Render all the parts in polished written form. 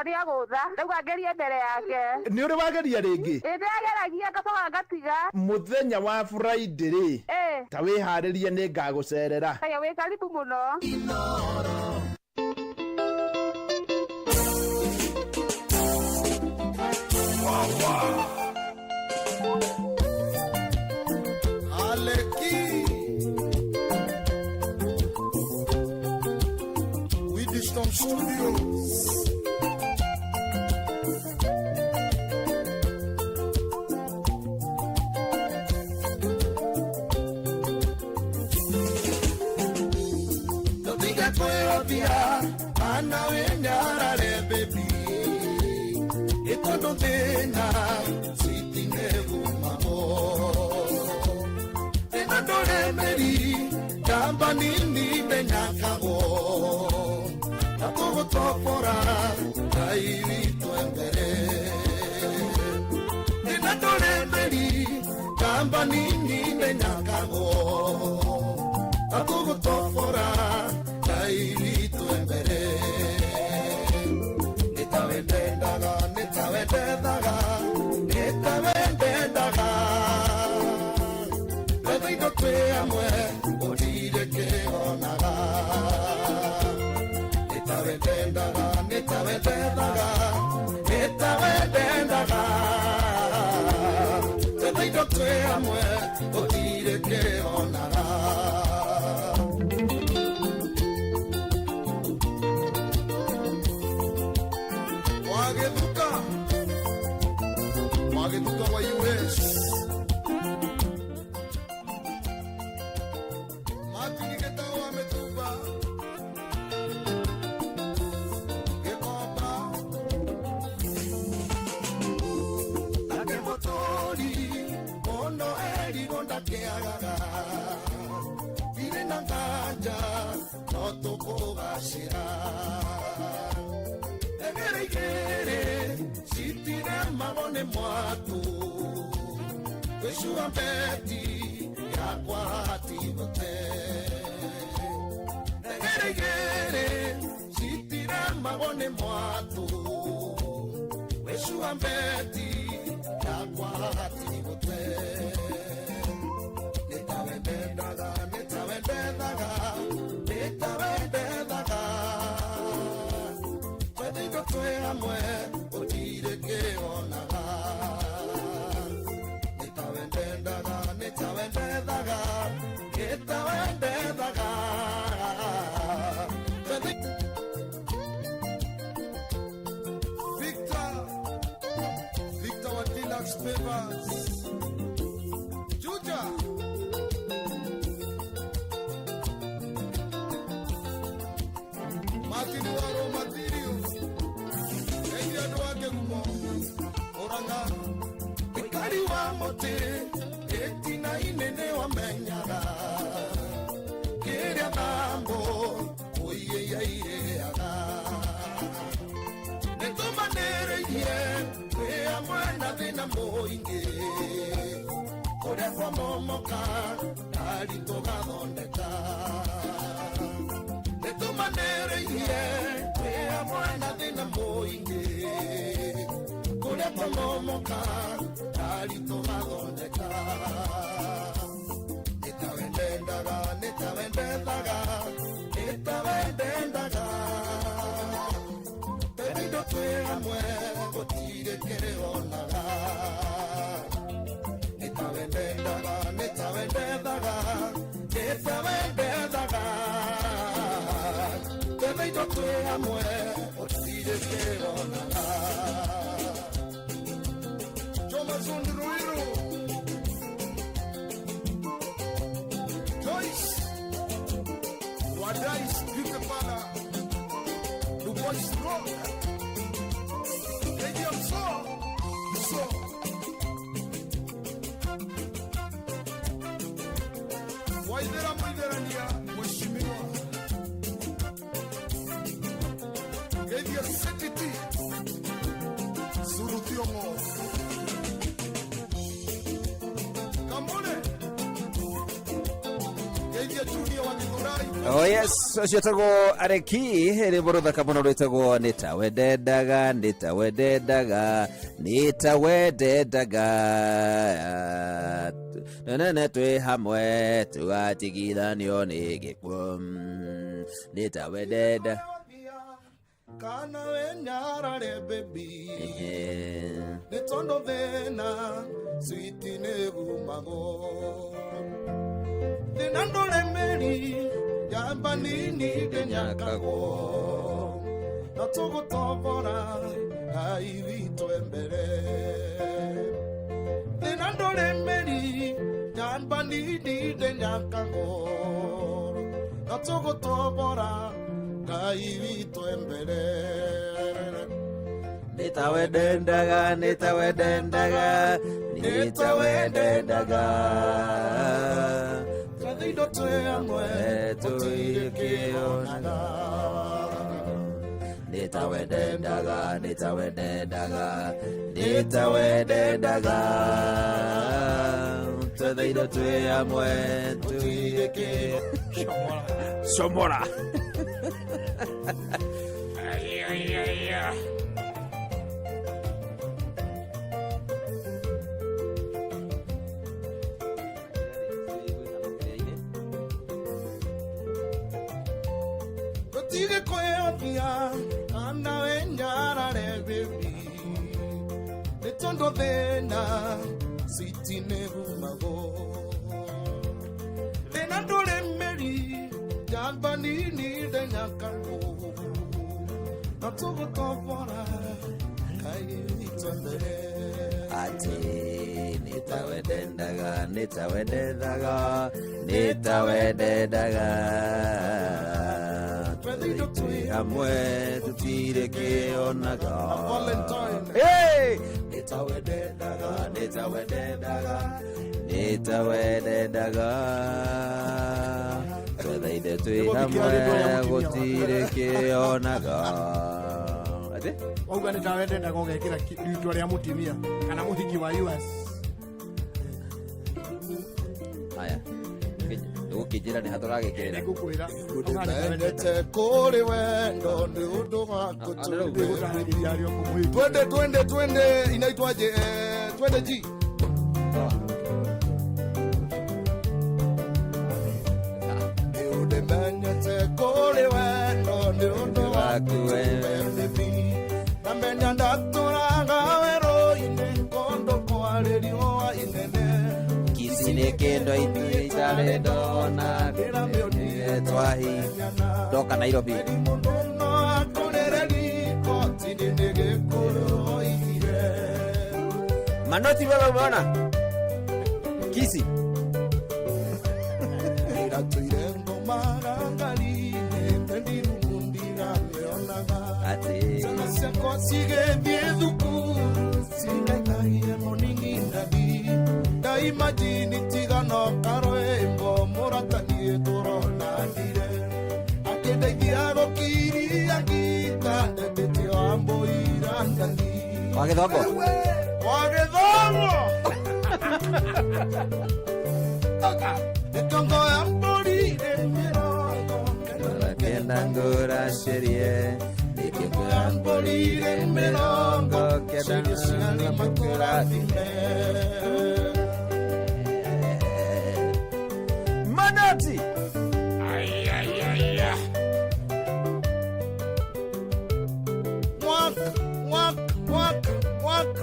Nĩ agũtha. Ndauga ngerie mbere yake. Nĩ ũrĩ wageria rĩngĩ? Ĩ, ndĩrageragia ngacoka ngatiga. Mũthenya wa Friday rĩ, ta wĩharĩrie, nĩ ngagũcerera. Haya, wĩ karibu mũno. Aleki Widiston Studios. Totiga kwĩhobia ana wĩnyarare baby, ĩtondũ thĩna citinegumamo thĩna ndũrĩ mĩri njamba nini ndenyakagwo na tũgũtobora Ngai witũ e mbere. Thĩna ndũrĩ mĩri njamba nini ndenyakagwo na tũgũtobora Ngai witũ e mbere. Nĩ tawe ndendaga, nĩ tawe ndethaga, nĩ tawe ndendaga. Wetha indo twĩ hamwe gũtirĩ kĩonaga. Nĩ tawe ndendaga, nĩ tawe ndethaga, nĩ tawe ndendaga. Wetha indo twĩ hamwe gũtirĩ kĩonaga. Wagĩthuka, Wagĩthuka wa US Martin Gĩtaũ wa Mĩtumba Gĩkomba nake mũtũri mũno erigwo ndakĩagaga irĩ na nganja no tũkũgacĩra. Egere igĩrĩ citiremagwo nĩ mwatũ twĩcua mbeti yakwa hatigũte. Egere igĩrĩ citiremagwo nĩ mwatũ wĩcua mbeti yakwa hatigũte. Nĩ tawe ndendaga, nĩ tawe ndethaga, nĩ tawe ndethaga. Twetha indo twĩ hamwe gũtirĩ kĩonaga. Nĩ tawe ndendaga, nĩ tawe ndethaga, nĩ tawe ndethaga. Twetha Victor, Victor wa Deluxe Papers Juja Martin Waro Matirio Endi andũ a Kĩgumo Ũrang'a Ũikari wa mũtĩ ĩtina-inĩ nĩ wamenyaga kĩrĩa thambo kũiyĩia irĩaga. Nĩ tũmanĩrĩirie twĩ hamwe na thĩna mũingĩ kũrĩa kwamomoka ndari tũgathondeka. Nĩ tũmanĩrĩirie twĩ hamwe na thĩna mũingĩ kũrĩa kwamomoka ndari tũgathondeka. Nĩ tawe ndendaga, nĩ tawe ndethaga, nĩ tawe ndendaga. Twetha indo twĩ hamwe gũtirĩ kĩonaga. Nĩ tawe ndendaga, nĩ tawe ndethaga, nĩ tawe ndethaga. Twetha indo twĩ hamwe gũtirĩ kĩonaga. Jomason Ruiru Joyce Wadais Beauty Parlor Dubois Rock ADM So So Waithera Mũitherania Mheshimiwa Geithia City Zuru Thiong'o Kamone Geithia. Oh yes, ũcio tagwo Areki, rwĩmbo rũthaka mũno rwĩtagwo nĩ tawe ndendaga, nĩ tawe ndendaga, nĩ tawe ndendaga, nene twĩ hamwe tũgatigithanio nĩ gĩkuũ, nĩ tawe ndenda. Kana wenyarare baby, nĩ tondũ thĩna switi nĩ gumagwo thĩna ndũrĩ mĩri njamba nini ndĩnyakagwo na tũgũtombora Ngai witũ e mbere thĩna ndũrĩ mĩri njamba nini ndĩnyakagwo na tũgũtombora Ngai witũ e mbere. Nĩ tawe ndendaga, nĩ tawe ndendaga, nĩ tawe ndendaga. Twathindo twĩ amwe gũtirĩ kĩonaga. Nĩ tawe ndendaga, nĩ tawe ndendaga, nĩ tawe ndendaga. Twethaire twĩ amwe tũtirĩ kĩo. Comora. Gũtirĩ kwĩyonia kana wenyarare baby, nĩ tondũ thĩna citi nĩ gumagwo thĩna ndũrĩ mĩri njamba nini ndĩnyakagwo na tũgũtombora Ngai witũ e mbere. Atĩ nĩ tawe ndendaga, nĩ tawe ndendaga, nĩ tawe ndendaga. Twethindo twĩ hamwe tũtirĩ kĩonaga. Na Valentine. Hey! Nĩ tawe ndendaga, nĩ tawe ndendaga, nĩ tawe ndendaga. Twethaire twĩ hamwe gũtirĩ kĩonaga. Atĩ? Wauga nĩ tawe ndendaga ũgekĩra rĩtwa rĩa mũtumia kana mũhiki wa US. Haya. Ũgũkĩnjĩra nĩ ha tũragĩkĩrĩra. Nĩngũkwĩra. Ndĩmendete kũrĩ wendo nĩ ũndũ waku Ah, ah, Nĩngũtarĩria arĩa ũkũmwĩta. Twende twende twende inaitwaje, twende G. Nĩ ũndĩmenyete kũrĩ wendo nĩ ũndũ waku baby, namenya ndatũraga werũ-inĩ kũndũ kwarĩ riũa inene. Kisi nĩ kĩndũ ithuĩ itarĩ ndona twahi ndoka Nairobi. Mũndũ no akũrĩre riko-inĩ nĩ gĩkũyũ oigire. Manoti wewe umeona? Kisi. Ndatũire ngomaga ngari-inĩ ndendirumu ndiramĩonaga. Atĩ. Ciana ciakwa cigĩthiĩ thukuru cingaikagie mũning'inani ndaimajini tigano karwĩmbo mũrataniĩ tũronanire akĩndeithia gũkiria ngita ndetĩtie wa mbũirangani. Wa gĩthongo? Wa gĩthongo. Mĩkongo ya mbũri ĩ mĩrongo kenda na Kenda ngũracĩrie Mĩkongo ya mbũri ĩ mĩrongo kenda ciria ciarĩ matũrathime. Manoti. Mwaka, mwaka, mwaka, mwaka.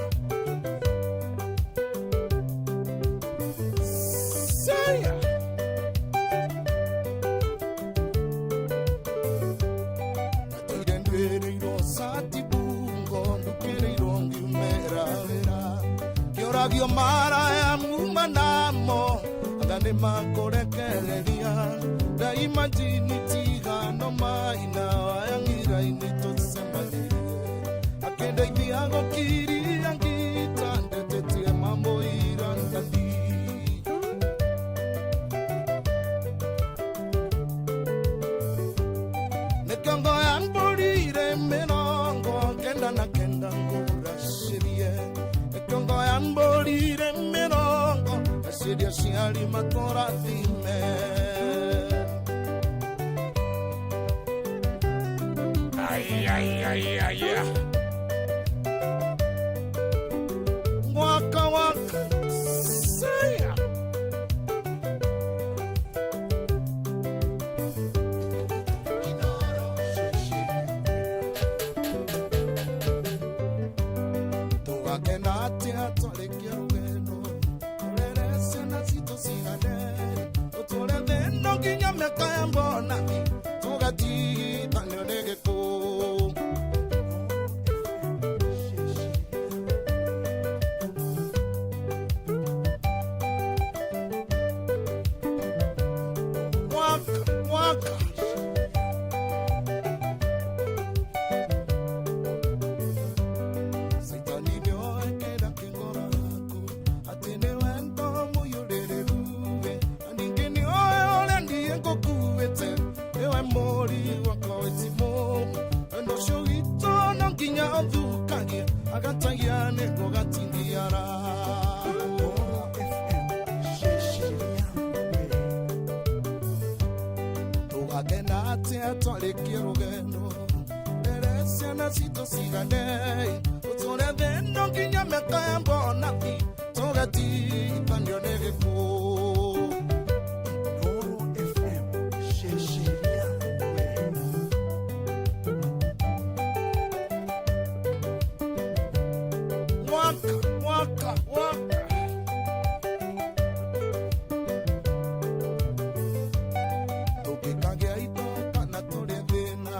Saya. Ndatũire ndwĩrĩirwo cati bungo ndukĩrĩirwo ngiumĩra wĩra kĩũragio maraya muma namo anga nĩ makũrekereria ndaimajini tigano maina wayang'ira-inĩ tũcemanirie akĩndeithia gũkiria ngita ndetĩtie mambo irangani. Mĩkongo ya mbũri ĩrĩ mĩrongo kenda na kenda ngũracĩrie mĩkongo ya mbũri ĩrĩ mĩrongo aciria ciari matũrathime. Waka waka saya. Tũgakena atĩa twarĩkia rũgendo, tũrere ciana citũ cigane, tũtũre thĩ ĩno nginya mĩaka ya mbonathi, tũgatigithanio nĩ gĩkuũ. Waka waka. Saitani nĩoĩ kĩrĩa kĩ ngoro yaku, atĩ nĩ wendo mũiyũrĩrĩru we, na ningĩ nĩoĩ ũrĩa niĩ ngũkuĩte, nĩwe mũri wakwa wĩ timũ. Wendo ũcio witũ no nginya ũthũkagie, agatagia nĩguo gatindiara. Tũgakena atĩa twarĩkia rũgendo, rere ciana citũ cigane, tũtũre thĩ ĩno nginya mĩaka ya mbonathi, tũgatigithanio nĩ gĩkuũ. Waka waka waka. Tũngĩkagĩa indo kana tũrĩ thĩna,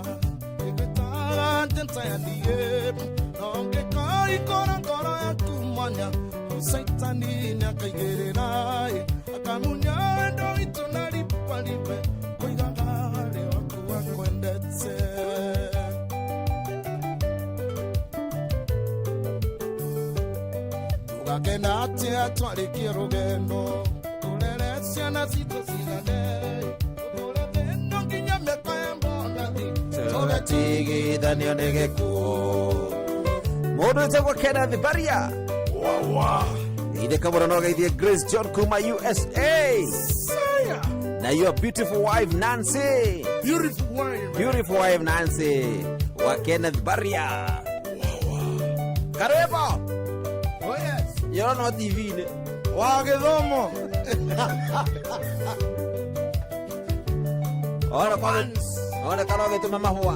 ĩgwĩtaga njata ya niĩ, no ũngĩkaikora ngoro yaku mwanya, Saitani nĩakaigĩrĩra, akamunya wendo witũ na riparipe, kũigaga harĩ waku akwendete. Tũgakena atĩa twarĩkia rũgendo, tũrere ciana citũ cigane, tũtũre thĩ ĩno nginya mĩaka ya mbonathi, Tũgatigithanio nĩ gĩkuũ. Mũndũ wĩtagwo Kenneth Baria Ide kamũra no geithie Grace John kuma USA Saya. na your beautiful wife Nancy. Beautiful wife. Beautiful wife Nancy wa Kenneth Baria. Karibu. Oh yes. Yona TV-inĩ. Wa gĩthomo. Ona kwa ona kana ũgĩtũma mahũa.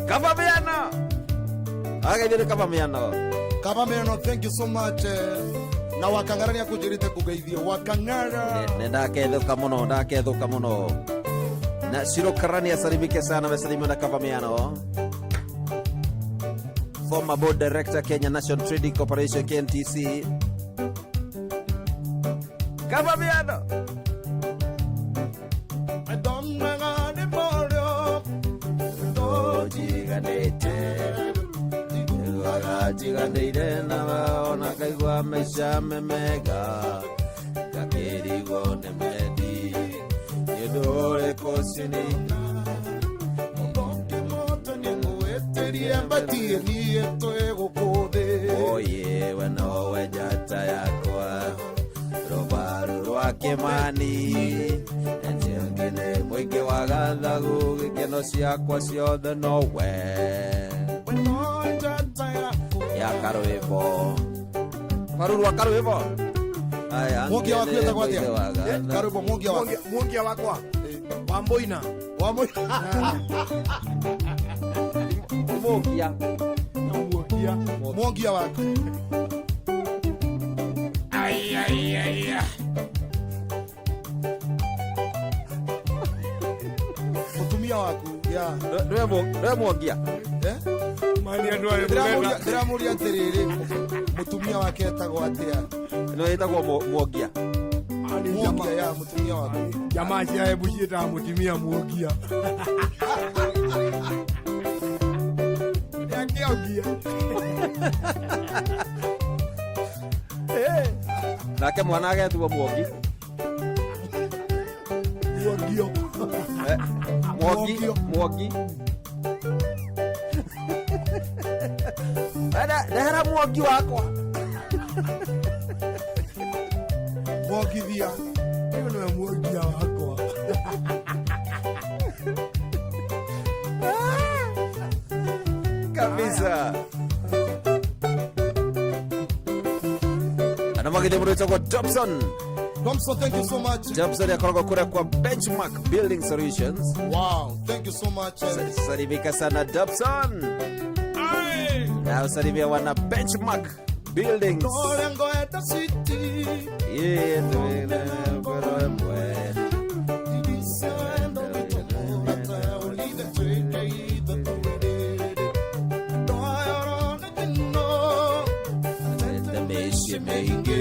Kaba mĩano. Ageithie nĩ kaba mĩano. Kaba Meno, thank you so much. Na wakang'ara nĩ akũnjĩrĩte kũgeithio. Wakang'ara. Nĩ ndakethũka mũno, ndakethũka mũno. Na Shiro Karani asalimike sana, amesalimiwa na Kaba Miano. Former board director Kenya National Trading Corporation KNTC. Kaba Miano. Wendo mwega nĩ mũrĩo, wendo Njiganĩte. Njiguaga njiganĩire na ona ngaigua maica me mega, ngakĩrigwo nĩ mendi nĩ ũndũ ũrĩkũ ũcio nĩ Mũndũ ũngĩ nĩngũĩtĩrie mbatie niĩ twĩ gũkũ thĩ. Oye, we nowe njata yakwa, rũbaru rwa Kĩmani, nĩ nĩ mũingĩ wa gathagu, gĩkeno ciakwa ciothe nowe. We no njata yakwa. Ya karwĩmbo rũbaru rwa karwĩmbo. Aya, Mwongia waku nĩ etagwo atĩa? mũingĩ wa gathagu. Karwĩmbo mwongia waku. Mwongia wakwa wa Mboina. Wa Mboina. Mwongia. Mwongia. Mwongia waku. Mũtumia waku ya. Ndwe mwongia. Eh? Mani andũ aya Ndĩramũria atĩrĩrĩ, mũtumia wake etagwo atĩa? Nĩ wĩtagwo mwongia. Mwongia ya mũtumia waku. Jamaa cia Embu ciĩtaga mũtumia mwongia. Nĩakĩongia. Nake mwana agetwo mwongi. Mwongio. Mwongi. Mwongio. Mwongi. Eda, ndehera mwongi wakwa. Mwongithia. Ũyũ nĩwe muongia wakwa. Kabisa. Anamwagithia mũndũ wĩtagwo Dobson. Thompson, thank you so much. Dobson akoragwo kũrĩa kwa Benchmark Building Solutions. Wow, thank you so much. Salimika sana Dobson. Na usalimia wana Benchmark Buildings. Norengo eta city. Yeah, ngoro ĩmwe. Mĩciĩ mĩingĩ.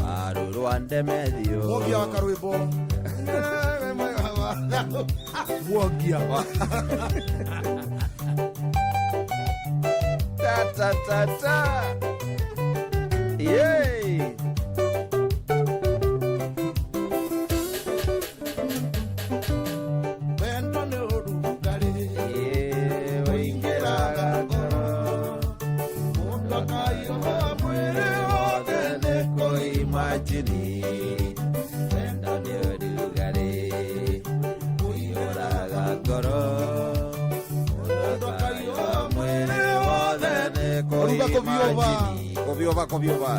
Marũrũ ndemethio. Mwongia wa karwimbo. Mwongia. Ta ta ta ta. Yay! Wendo nĩ ũrugarĩ. Yeah, ũingĩraga ngoro. Mũndũ akaiyũra mwĩrĩ wothe Wothe nĩ kũimagine. Wendo nĩ ũrugarĩ. Ũiyũraga ngoro. Mũndũ akaiyũra mwĩrĩ wothe nĩ Ũruga kũviũva. kũimagine. Kũviũva, kũviũva.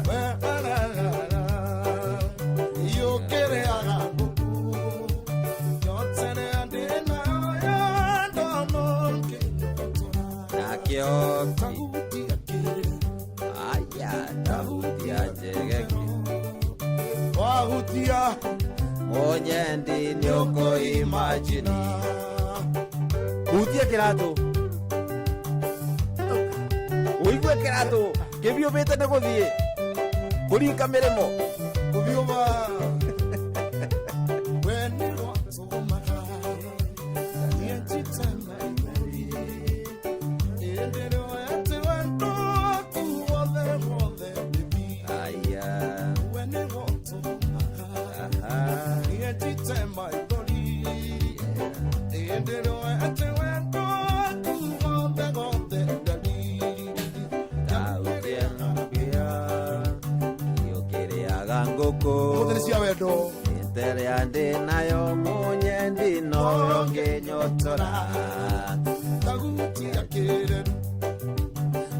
Yũkĩrĩaga ngũkũ. Yotere ndĩna ndono ngĩnyotora. Nakĩo Tahutia kĩrĩ, aya tahutia njegeke. Wahutia Mũnyendi nĩ ũkũimagine. Hutia kĩratũ. Ũigue kĩratũ kĩbiũbĩte nĩ gũthiĩ kũringa mĩrĩmo. Kũviũva. We nĩ rwatũmaga niĩ njite maithori. Ĩndĩ rĩoete wendo waku wothe wothe, baby. Aya. We nĩ rwatũmaga Aha. niĩ njite maithori. Ĩndĩ rĩoete wendo waku wothe wothe, ndari. Tahutia ngũkĩa kĩũkĩrĩaga ngũkũ. Ũmũthĩ nĩ cia wendo. Nterea ndĩ nayo mũnyendi nowe ũngĩnyotora. Tahutia kĩreru.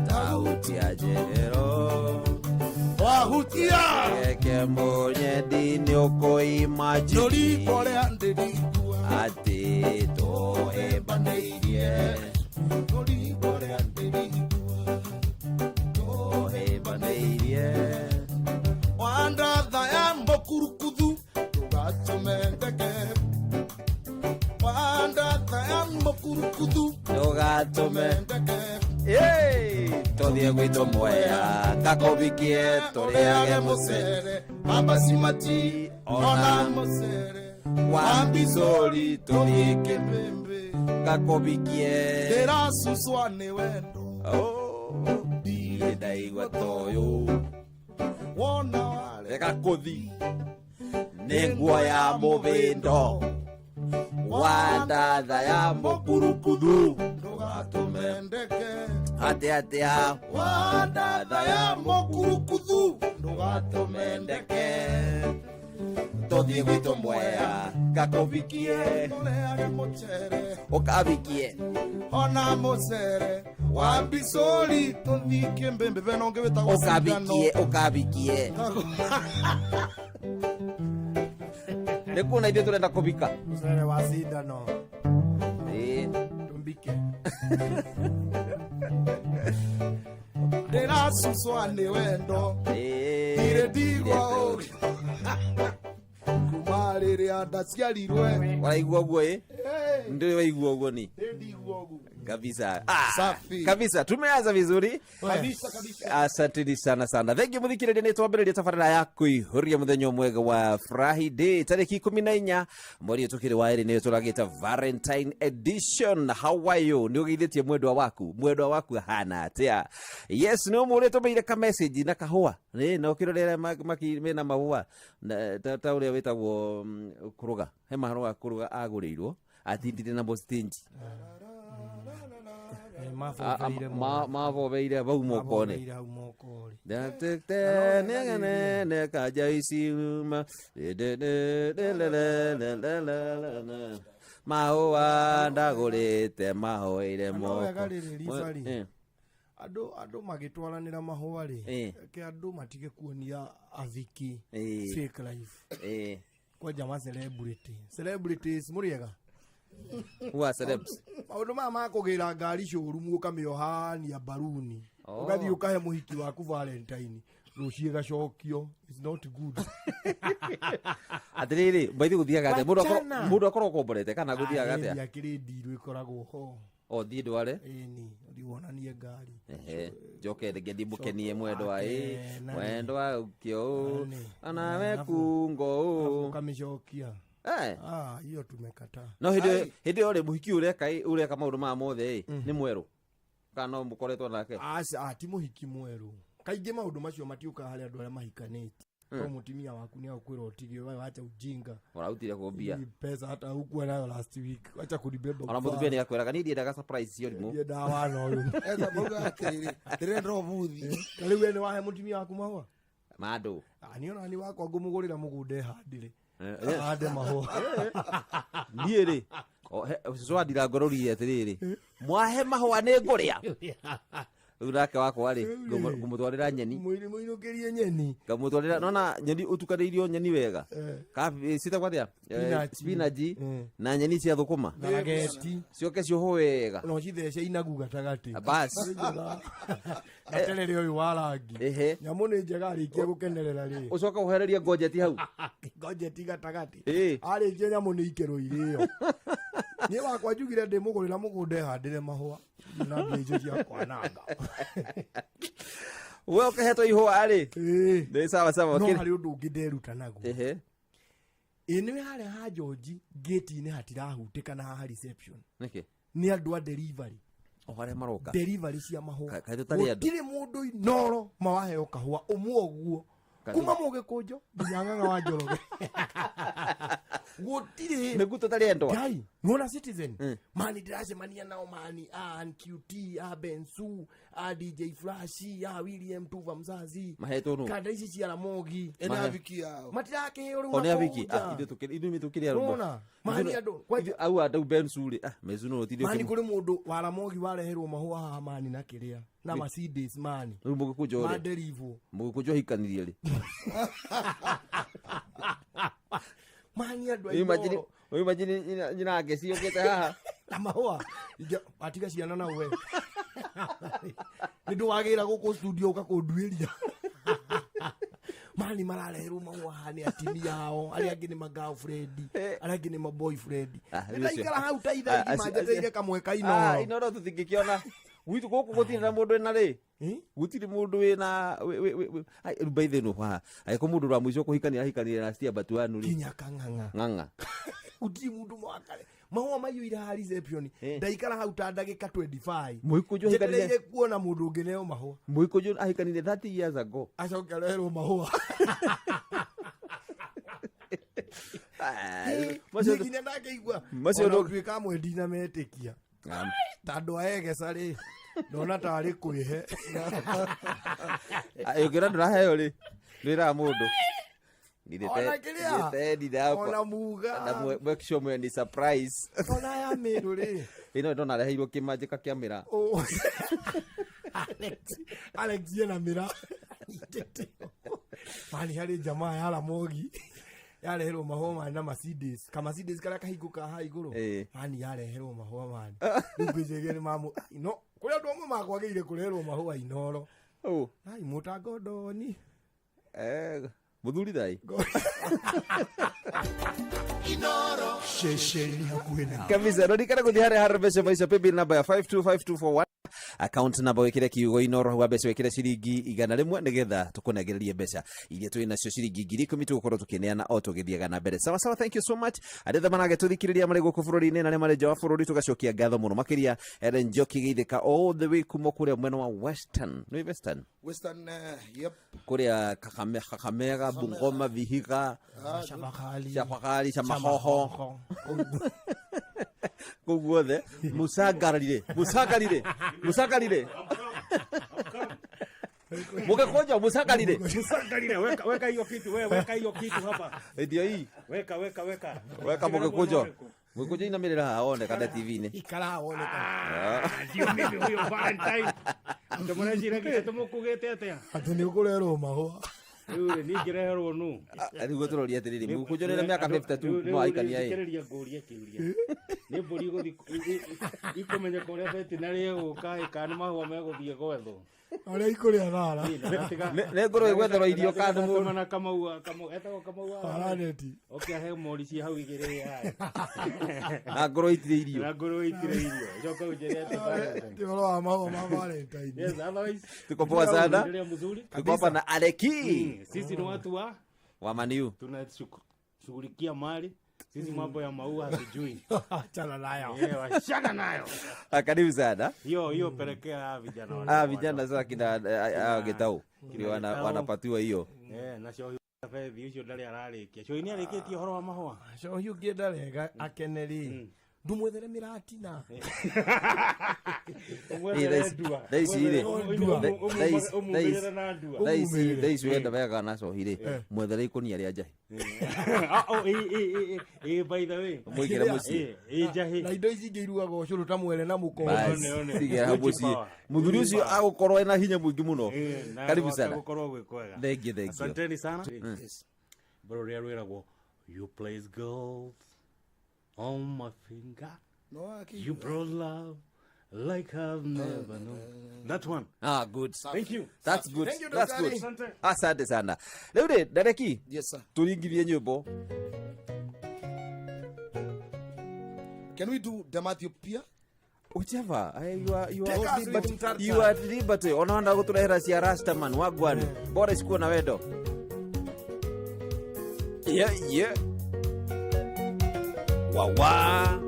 Tahutia njegero. Wahutia. Geke mũnyendi nĩ ũkũimagine. Rũringo rĩa ndĩrigua. Atĩ tũhĩmbanĩirie. Rũringo rĩa ndĩrigua. Tũhĩmbanĩirie. Wandatha ya mũkurukuthu ndũgatũme ndeke. Wandatha ya mũkurukuthu Ndũgatũme. ndeke. Yay! Tũthiĩ gwitũ Mwea ngakũbikie tũrĩage mũcere. Mamasimati Ona ona mũcere. wa mbicũri tũthiĩ kĩmbĩmbĩ. ngakũbikie. Ndĩracucwa nĩ wendo. Oh, ndirĩ ndaigua toyũ. Wona ware Reka kũthi nĩ nguo ya mũbĩndo. Wandatha ya mũkurukuthu ndũgatũme ndeke. Atĩ atĩa Wandatha ya mũkurukuthu ndũgatũme ndeke. ndeke. Tũthiĩ gwitũ Mwea ngakũbikie. Tũrĩage mũcere. Ũkabikie. Ona mũcere wa mbicũri tũthiĩ kĩmbĩmbĩ bena ũngĩ wĩtagwo Ũkabikie, ũkabikie. Nĩ kuona ithuĩ tũrenda kũbika. Mũcere wa cindano. Ĩĩ. Tumbike. Ndĩracucwa nĩ wendo. Ĩĩ. Ndirĩ ndigwa ũngĩ. Kuma rĩrĩa ndaciarirwe. Waraigua ũguo ĩ? Ndio waigua ũguo ni. Ndirĩ ndigwa ũguo. Kabisa. Safi. Kabisa tumeanza vizuri. Kabisa kabisa. Asanteni sana sana. Thank you muthikiriria nĩ twambĩrĩria tabarĩra ya kũihũria mũthenya mwega wa Friday tarĩki 14 mweri ũyũ tũkĩrĩ wa ĩrĩ nĩyo tũragĩta Valentine edition. How are you? Nĩ ũgeithĩtie mwendwa waku? Mwendwa waku ahana atĩa? Yes, nĩ ũmũrĩ tũmĩire ka message na kahũa. Ĩ na ũkĩrorera mena mahũa Na, ta ũrĩa wĩtagwo kũrũga. He mahũa kũrũga agũrĩirwo atindire na stingy. Mabobeire Mabobeire vau mokone. Mabobeire hau moko-rĩ. Mahũa ndagũrĩte mahoeire No moko. wega rĩrĩ riba rĩ. Eh, Andũ magĩtwaranĩra mahũa rĩ, Eh. reke andũ matige kuonia athiki Eh. fake life. eh. Kwanja ma celebrity. Celebrities mũrĩega. Who are celebs? Maũndũ maya ma kũgĩra ngari showroom ũkamĩohania mbaruni. Oh. Ũgathiĩ ũkahe mũhiki waku Valentine. Rũciũ ĩgacokio. It's not good. Atĩrĩrĩ, mbaithe gũthiaga atĩa? Wachana. Mũndũ akorwo ũkomborete kana gũthiaga atĩa? Area kĩrĩ ndirũ ĩkoragwo ho. O thiĩ ndware. Ĩni, ũthiĩ wonanie ngari. Ehe, njoke rĩngĩ ndimũkenie mwendwa ĩ Ake, nani. mwendwa ukio ũ Nani. anawe Alafu- kungo Alafu ũ ũkamĩcokia. Eh. Ah, hiyo tumekataa. No hĩndĩ ĩyo rĩ, mũhiki ũreka maũndũ maya mothe ĩ nĩ mwerũ kana no mũkoretwo nake? Aca, ti mũhiki mwerũ. Kaingĩ maũndũ macio matiũkaga harĩ andũ arĩa mahikanĩtie. To mũtumia waku nĩ agũkwĩra ũtige, wewe wacha ujinga. Ũrarutire kũ mbia? Hii pesa hata hukuwa nayo last week. Wacha kunibeba. Ona mũtumia nĩ akwĩraga niĩ ndiendaga surprise cio rimũ. Ndiendaga wana ũyũ. Eza mauga atĩrĩrĩ, ndĩrenda ũbuthi. Na rĩu we nĩ wahe mũtumia waku mahũa? Mandũ. Ah, niĩ ona niĩ wakwa ngũmũgũrĩra mũgũnda ehandĩre. Eh, eh. Ahande mahũa. Niĩ rĩ, cũcũ wa ndirangororire atĩrĩrĩ, mwahe mahũa nĩ ngũrĩa. Rĩu nake wakwa rĩ, ngũmũtwarĩra nyeni. Mũinũkĩrie nyeni. Ngamũtwarĩra nona nyeni ũtukanĩirio nyeni wega. Citagwo atĩa? Spinach. Spinach Eh. na nyeni cia thũkũma. Tharageti. Cioke ciohwo wega. Na ũcithece inagu gatagatĩ. Bas. Na terere ũyũ wa rangi. Ehe. Nyamũ nĩ njega arĩkia gũkenerera rĩ. Ũcoke ũhererie ngojeti hau. Ngojeti gatagatĩ. Ĩĩ. Arĩkia nyamũ nĩ ikerwo irĩo. Niĩ wakwa njugire ndĩmũgũrĩra mũgũnda ehandĩre mahũa. Na mbia icio cia kwananga. We ũkĩhetwo ihũa rĩ. Ĩĩ. Nĩ sawa sawa. No Kĩrĩ- harĩ ũndũ ũngĩ nderuta naguo. Ehe. Ĩ nĩ harĩa ha George gate-inĩ hatirahutĩka na haha reception. Nĩkĩ? Nĩ andũ a delivery. O harĩa maroka. Delivery cia mahũa. Kaĩ tũtarĩ andũ? Gũtirĩ mũndũ inoro mawaheo kahũa ũmwe ũguo. Kaĩ Kuma mũgĩkũnjo nginya ng'ang'a wa Njoroge. Gũtirĩ. Nĩguo tũtarĩ endwa. Ngai, nĩwona Citizen? Mm. Mani ndĩracemania nao mani a NQT, a Bensu, a DJ Flash, a William Tuva Mzazi. Mahetwo nũ? Kanda ici cia Ramogi. Ena aviki yao. Matirakĩheo rĩu O nĩ na aviki. kũu nja. Ah, ithuĩ tũkĩrĩ arũme. Nĩwona? Mani andũ. Au andũ Bensu rĩ. Ah, Bensu no ũtinde Mani ũkĩmũ- kũrĩ mũndũ wa Ramogi wareherwo mahũa haha mani na kĩrĩa na Mercedes mani. Rĩu mũgĩkũnjo Ma rĩ. deliver. Mũgĩkũnjo ahikanirie rĩ. Mani andũ a Imagine Inooro. imagine nyina ake ciũkĩte haha. Na mahũa. Atiga ciana na we. Nĩ ndwagĩra gũkũ studio ũka kũnduĩria. Mani marareherwo mahũa haha nĩ atumia ao, arĩa angĩ nĩ ma girlfriend, arĩa angĩ nĩ ma boyfriend. Ah, Nĩ ndaikara hau ta ithaa Ah, igima acio- njetereire kamwe ka Ah, Inooro. Inooro tũtingĩkĩona. Gwitũ gũkũ gũtirĩ na mũndũ wĩna rĩ. Eh? Gũtirĩ mũndũ wĩna ai rĩu by the way haha. Angĩkorwo mũndũ wa mũico kũhikania ahikanirie na Stia Batuanu rĩ. Nginya kang'ang'a. Ng'ang'a. Gũtirĩ mũndũ mwakare. Mahũa maiyũire haha reception. Eh. Ndaikara hau ta ndagĩka 25. Mũgĩkũnjũ ahikanirie Njetereire kuona mũndũ ũngĩ neo mahũa. Mũgĩkũnjũ ahikanirie 30 years ago. Acoke areherwo mahũa. Ah, Niĩ macio nginya ndakĩigua. Macio Ona ndũ- gũtuĩka amwe ndinametĩkia. Ah, Ta andũ a Egesa rĩ, ndona tarĩ kwĩhe. ah, ũngĩona ndũraheo rĩ, ndwĩraga mũndũ. Ona kĩrĩa? Ndithe Ona muga. na make sure mwe ni surprise. Ona ya Mĩrũ rĩ. Ĩno ndona areheirwo kĩmanjĩka kĩa mĩraa. Oh. Alex ena mĩraa. Mani harĩ jamaa ya Ramogi yareherwo mahũa mani na Mercedes. Ka Mercedes karĩa kahingũkaga haha igũrũ. Ĩĩ. Mani yareherwo mahũa mani. Rĩu ngwĩciria nĩ mamũ. No, kũrĩ andũ amwe makwagĩrĩire kũreherwo mahũa Inooro. Oh, Ai mũtangondoni. eh, mũthuri thai. Ceceni hakuhĩ na Kabisa, ririkana gũthiĩ harĩa harĩ mbeca maica paybill number ya 525241 account number wĩkĩre kiugo Inooro hau wa mbeca wĩkĩre ciringi 100 nĩgetha tũkũnengererie mbeca iria twĩ nacio ciringi 10,000 tũgũkorwo tũkĩneana o tũgĩthiaga na mbere. Sawa sawa, thank you so much. Arĩa othe maragĩtũthikĩrĩria marĩ gũkũ bũrũri-inĩ na arĩa marĩ nja wa bũrũri tũgacokia ngatho mũno makĩria Ellen Njoki Geithĩka all the way kuma kũrĩa mwena wa Western. Nĩ Western? Western, yep. Kũrĩa Kakamega, Bungoma, Vihiga, Chabakali. Chapakali, Chamahoho. Kũu guothe mũcangararire, mũcangarire, mũcangarire, mũgĩkũnjo mũcangarire. Msangarire, weka weka hiyo kitu, wewe weka hiyo kitu hapa. Ndio hii. Weka weka weka. Weka mũgĩkũnjo. Mũgĩkũnjo inamĩrĩra haha wone kana TV-inĩ. Ikara wone kana. Ah, ndio mimi huyo Valentine. Tũmũreciragia tũmũkugĩte atĩa? Atĩ nĩ ũkũrerwo mahũa. Rĩu rĩ, niĩ ngĩreherwo nũ? Nĩguo tũroria atĩrĩrĩ, mũgĩkũnjo nĩ mĩaka 52 kuma waikania ĩ. Thikĩrĩria ngũrie kĩũria. Nĩ mbũri igũthiĩ ikũmenyeka ũrĩa veterinary ĩgũka ĩ, kana nĩ mahũa megũthiĩ gwethwo. Ũrĩa ikũrĩa thara. Nĩ ngũrwe ĩgwetherwo irio kana nĩ mũndũ. Na Kamau, Kamau, etagwo Kamau wa- Thara neti. Oke ahe mori ci hau igĩrĩ ĩ haya. Na ngũrwe itirĩ irio. Na ngũrwe itirĩ irio. Coka ũnjĩre atĩ Valentine. Ti ũhoro wa mahũa ma Valentine. Yes, otherwise Tuko poa sana. Endelea mzuri. Tuko hapa na Aleki Sisi ni watu wa wa Maniu. Tunashughulikia mali. Sisi mambo ya maua hatujui. Achana nayo. Eh, wachana nayo. Ah, karibu sana. Hiyo hiyo pelekea hawa vijana wale. Ah, vijana sasa kina Gitau ndio wanapatiwa hiyo. Eh, na shohi bethi ucio ndarĩ ararĩkia. Shohi nĩ arĩkĩtie ũhoro wa mahũa. Cohi ũngĩenda wega akene rĩ, ndũmwethere mĩratina. Ũmwethere ndua. Thaa ici rĩ, Ũmumĩrĩre na ndua. thaa ici wenda wega na cohi rĩ, mwethere ikũnia rĩa njahĩ. Ah, oh, ĩ ĩ ĩ ĩ by the way. Mũigĩre mũciĩ. Ĩ ĩ njahĩ. Na indo ici ingĩ irugagwo ũcũrũ ta mwere na mũkombe. Bas, One, one. cigĩra hau Gucci mũciĩ. power. Mũthuri ũcio agũkorwo ena hinya mũingĩ mũno. Eh, na Karibu gwake sana. gũkorwo gwĩ kwega. Thank you, thank you. Asanteni sana. Bro rĩrĩa rwĩragwo you place gold on my finger. You brought love like I've never known. That one. Ah, good. Thank you. That's good. Thank you, That's Daktari. good. Asante. Asante sana. Rĩu rĩ, Ndareki, Yes, sir. tũringithie nyĩmbo. Can we do the Matthew Pia? Whichever. You are Take us liberty. with Mtarta. You are at liberty. Ona wanda gũtũrehera cia Rastaman wagwan. Bora isikuwa na wendo. Yeah, yeah. Wawa.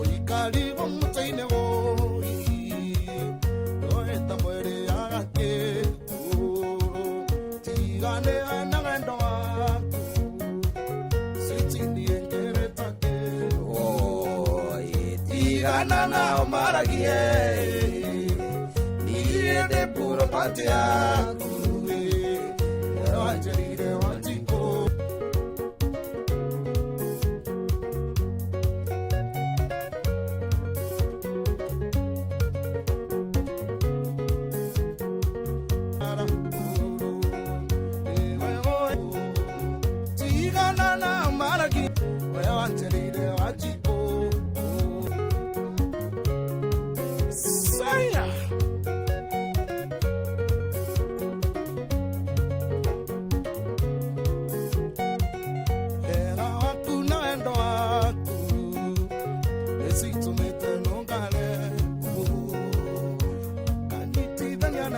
Oikaribo mutaine woi oeta mwere agake tigane na ngendo waku sitini engeretake. Oh, Tigana nao maragie niende puro pate yaku wanjerire watiko.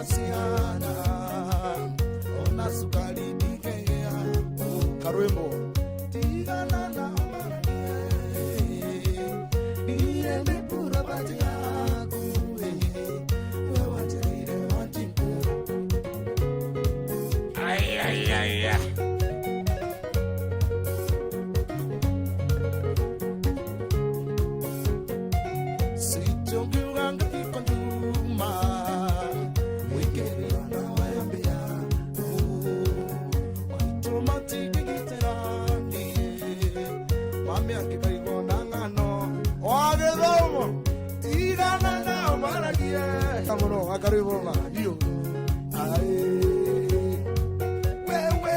Ciana ona cukari ndingĩgĩa karwĩmbo tigana na maragie niĩ nĩ purobati yaku we wanjĩrĩire wanjikũ. Sitongiuga ngĩthiko nyuma mwĩkĩrĩra na wambĩa maitũ matingĩgitĩra niĩ mami angĩkaigwo na ng'ano wagĩthomo tigana nao maragie mũno akarwĩmbo mahiũ aĩ wewe.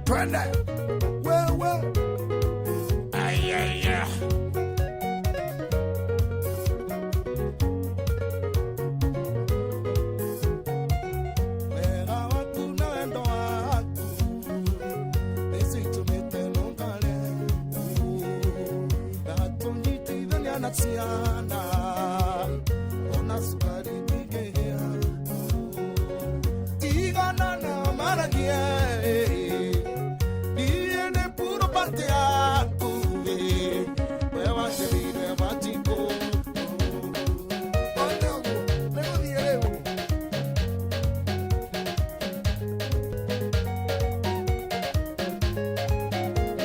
Twende wewe. Ayaya. Wega waku na wendo waku nĩcitũmĩte nũngare ngatũnyitithania na ciana ona cukari ndingĩgĩa tigana na maragie niĩ nĩ puro pate yaku we wacĩrire wajikũ One ũguo, nĩgũthiĩ rĩu.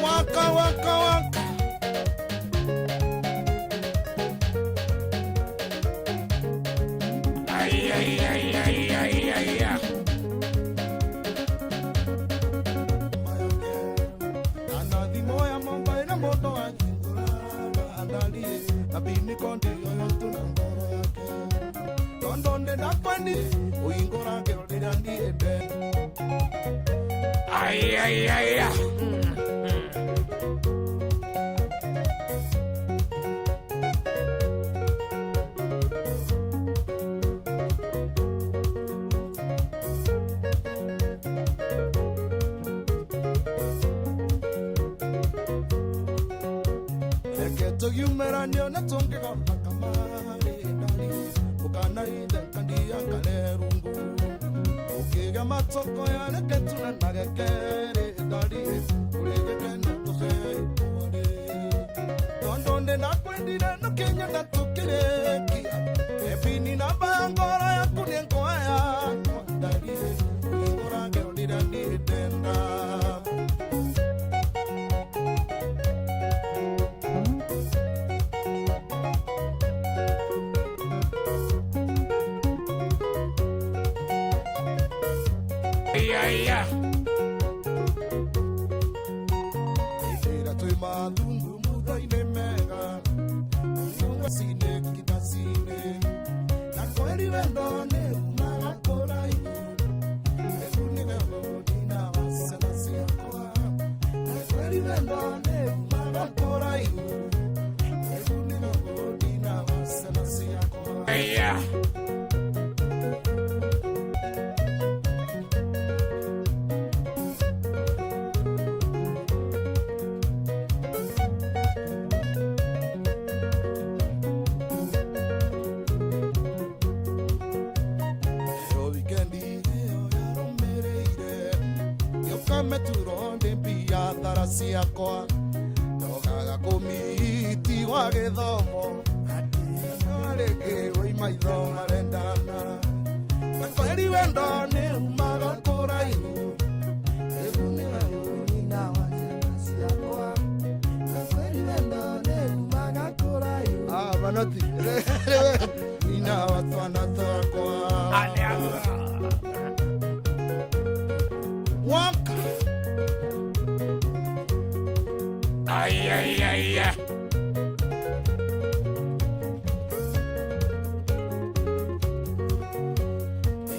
Waka waka waka. Ayaya. Ayaya. Reke tũgiumĩranio na tũngĩgona kamarĩ ndari ũkanaithe kandia karerungu ũkĩgĩa matoko ya reke tunanage kerĩ ndari kũrĩ gĩkeno tũhe ipore tondũ ndĩ ndakwendire nũkĩnyenda tũkĩrĩkia ebini namba ya ngoro yaku nĩ ngoa yakwa ndari ũhingũrage ũrĩra niĩ ndenda. Ayaya. Ĩra twĩ mathungu mutho-inĩ mega ngacine kitacine na kweri wendo nĩ umaga kũraihu rĩu nĩwe mũnina wa ciana ciakwa na kweri wendo nĩ umaga kũraihu rĩu nĩwe mũnina wa ciana ciakwa. Ayaya. Ĩyo wikendi ĩyo yarũmĩrĩire gĩũka ndĩ biathara ciakwa ndogaga kũmiti gwa gĩthomo rĩngĩ wĩ maitho marendana na kweri wendo nĩ umaga kũraihu rĩu nĩwe nyina wa ciana ciakwa na kweri wendo nĩ umaga kũraihu. Ah, manoti nyina wa twana twakwa. Waka. Ayaya.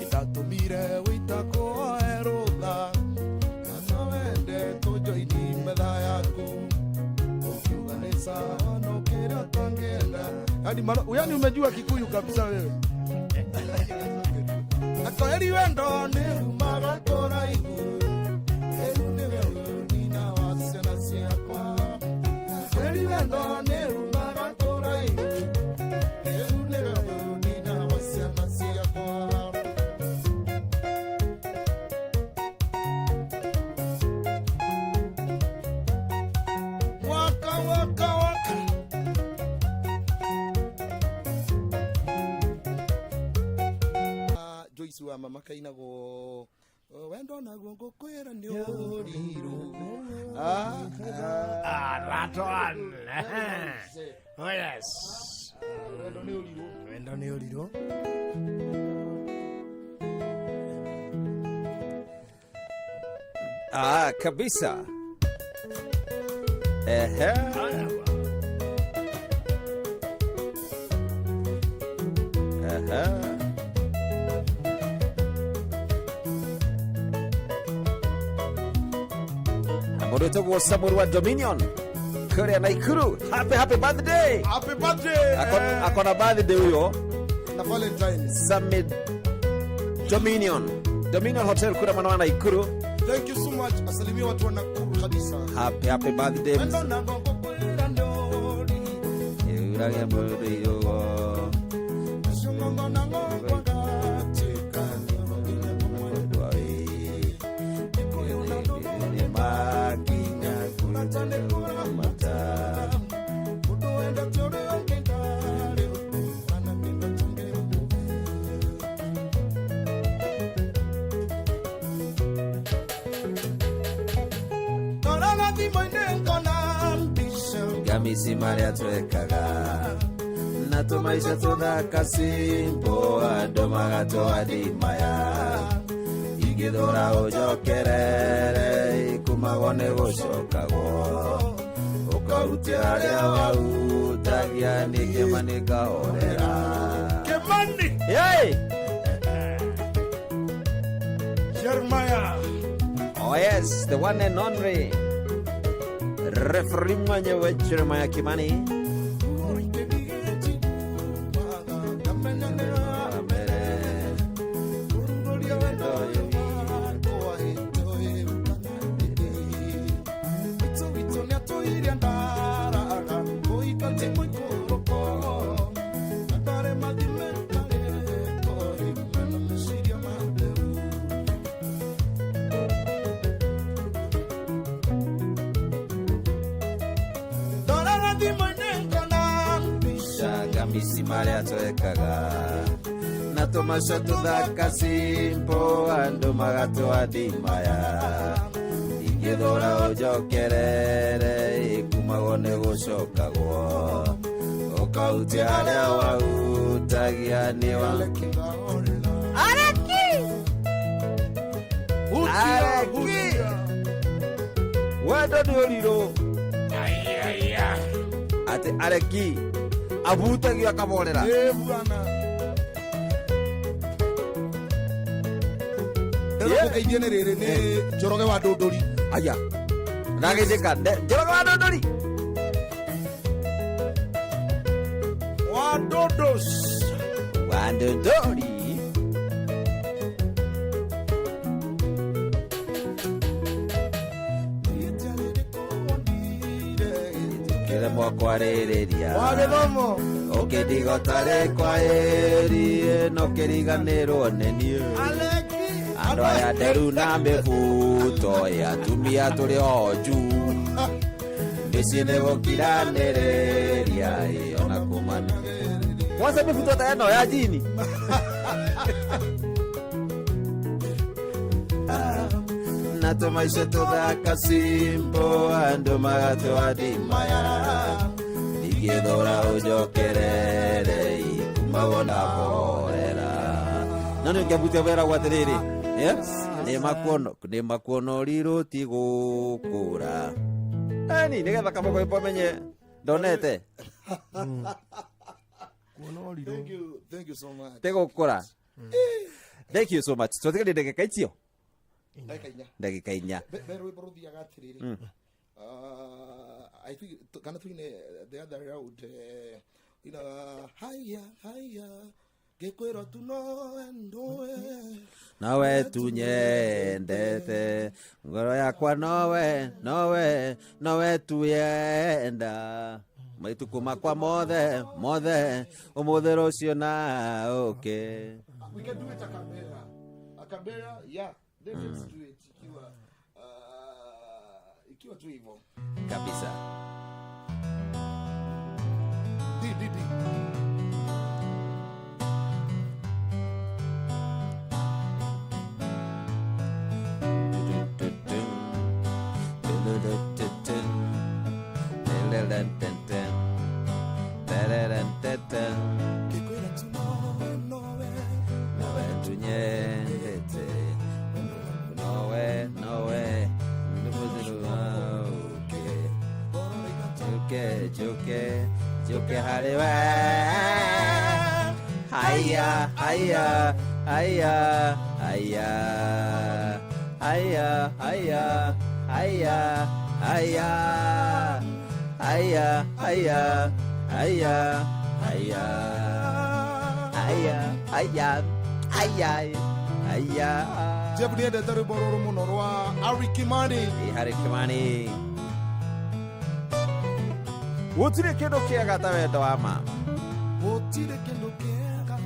Ndatũmire wĩtakwo erũtha kana wende tũjoini metha yaku ũkiuga nĩ sawa no kĩrĩa ũtangĩenda. Yani yani umejua Kikuyu kabisa wewe. Akweri wendo nĩ umaga kũraihu rĩu nĩwe nyina wa ciana ciakwa. Akweri wendo nĩ umaga kũraihu rĩu nĩwe nyina wa ciana ciakwa. Waka waka waka. Joyce wa mama kainagwo wendo naguo ngũkwĩra nĩ ũrirũ. Ah, that one. Oh, yes. Wendo nĩ ũrirũ. Wendo nĩ ũrirũ. Ah, kabisa. Ehe. Ehe. Mũndũ wĩtagwo Samuel wa Dominion kũrĩa Naikuru. Happy happy birthday. Happy birthday. Akona birthday huyo. Na Valentine. Summit Dominion. Dominion Hotel kura mwana wa Naikuru. Thank you so much. Asalimia watu wa Nakuru kabisa. Happy happy birthday. Wendo na gongo kwira ndori. Uragia mũndũ irugo. Shungongo na ngongo gatika. Makinya Kunatane kura mata. Mundu wenda tiore ongendare. Kana kenda change Torana thimũ-inĩ ngona mbica. Ngamisi marĩa twekaga na tũmaica tũthaka simbo andũ magatũathimaya ingĩthũra ũnjokerere ikumagwo nĩ gũcokagwo ũkahutia harĩa wahutagia nĩ kĩmani ngahorera. Kimani. Yay! Jeremiah. Oh yes, the one and only referee mwenyewe Jeremiah Kimani. Ngamisi marĩa twekaga na tũmaca tũthaka simbo andũ magatũathimaya ingĩthũra ũnjokerere ikumagwo nĩ gũcokagwo ũkahutia harĩa wahutagia nĩ wa Areki! Areki! Wendo nĩ ũrirũ atĩ areki abutagio akaborera. Eh, bwana. Yeah. Ndĩragũgeithia nĩ rĩrĩ nĩ Njoroge wa Ndũndũri. Aya. Ndageithĩka. Njoroge wa Ndũndũri. Wa Ndũndũs. Wa Ndũndũri. Kĩremwo kwarĩrĩria. Wa gĩthomo. Ũkĩndiga ũtarĩ kwaĩri no kĩriganĩrwo nĩ niĩ. Aleki. Andũ aya nderu na mĩbuto ya atumia tũrĩ onju. Mĩciĩ nĩ gũkiranĩrĩria ĩ ona kũmana. Kwanza mĩbuto ta ĩno ya jini. Na tũmaica tũthaka simbo andũ magatũathimaya ingĩthũra ũnjokerere ikumagwo na borera. No nĩ ũngĩambutia weragwo atĩrĩrĩ, nĩ makuona ũrirũ ti gũkũra. Eni nĩgetha kamũkũĩpo menye ndonete. Kuona ũrirũ. Thank you, thank you so much. Te gũkũra. Thank you so much. Twatigarie ndagĩka icio. Ndagĩka inya. Ndagĩka inya. Be rwĩmbo rũthiaga atĩrĩrĩ. I think kana tuine the other round inaga haya haya ngĩkwĩrwo tu nowe nowe Nowe tunyendete ngoro yakwa nowe nowe nowe tuyenda maituku makwa mothe mothe ũmũthĩ rũciũ na ũkĩ. We can do it a cappella. A cappella, yeah. Then let's do it ikiwa ikiwa tu hivyo. Kabisa. D D D. Ngĩkwĩra tu nowe nowe Nowe tunyendete nowe nowe nĩmũthĩ na ũkĩ. Njuke njuke njuke harĩ we. Haya haya haya haya haya haya haya Aya aya aya aya aya aya aya aya aya. Jeff nĩendete rwĩmbo rũrũ mũno rwa Ari Kimani. Ĩ, Harry Kimani, gũtirĩ kĩndũ kĩega ta wendo wa ma. Gũtirĩ kĩndũ kĩega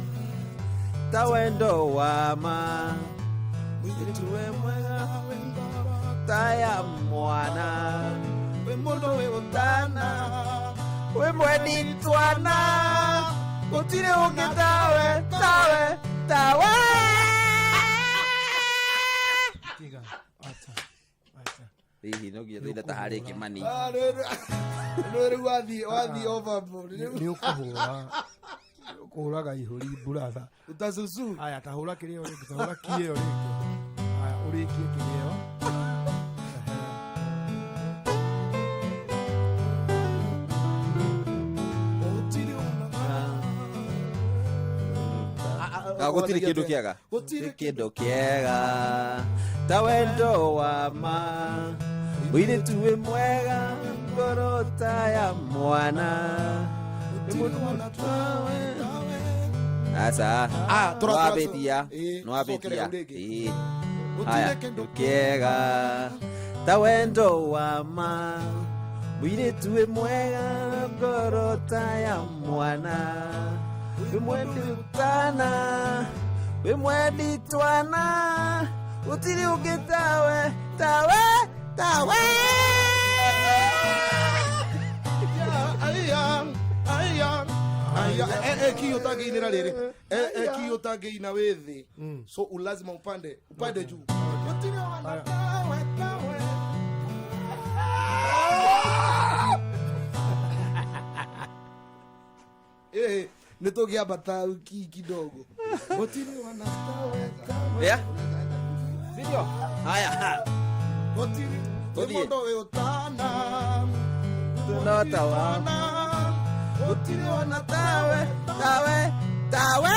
Ta wendo wa ma. Mũirĩtu we mwega wĩ ngoro ta ya mwana. Wĩ mũndũ wĩ ũtana. Wĩ mwendi twana, gũtirĩ ũngĩ tawe, tawe, tawe. Tiga acha acha. Hihi no nginya tũine ta Harry Kimani. Ah, rĩu wathiĩ overboard. Nĩ ũkũhũra kũhũraga ihũri mburatha. Utasusu. Aya, tahũra kĩrĩo rĩngĩ, tahũra kĩeo rĩngĩ. Aya, ũrĩkie kĩrĩo. Gũtirĩ ona. Ah, gũtirĩ kĩndũ kĩega. Gũtirĩ kĩndũ kĩega ta wendo wa ma, mũirĩtu wĩ mwega, ngoro ta ya mwana. Gũtirĩ ona tawe tawe. Aca. Ah, Nĩwambĩtia. Ĩĩ, Nĩwambĩtia. tũcokere hau rĩngĩ. Ĩĩ. Gũtirĩ Haya, kĩndũ kĩega ta wendo wa ma, mũirĩtu wĩ mwega, ngoro ta ya mwana, wĩ mwendi twana, wĩ mwendi twana, gũtirĩ ũngĩ tawe, tawe, tawe. Aya, aya, aya. Key ũtangĩinĩra rĩrĩ. Key ũtangĩina wĩ thĩ, so lazima upande juu. Gũtirĩ ona tawe tawe. Nĩ tũngĩambata ki kidogo. Gũtirĩ ona tawe tawe. Yeah? Sindio? Haya. Gũtirĩ wĩ Tũthiĩ. mũndũ wĩ ũtana. No tawa. Gũtirĩ ona tawe, tawe, tawe.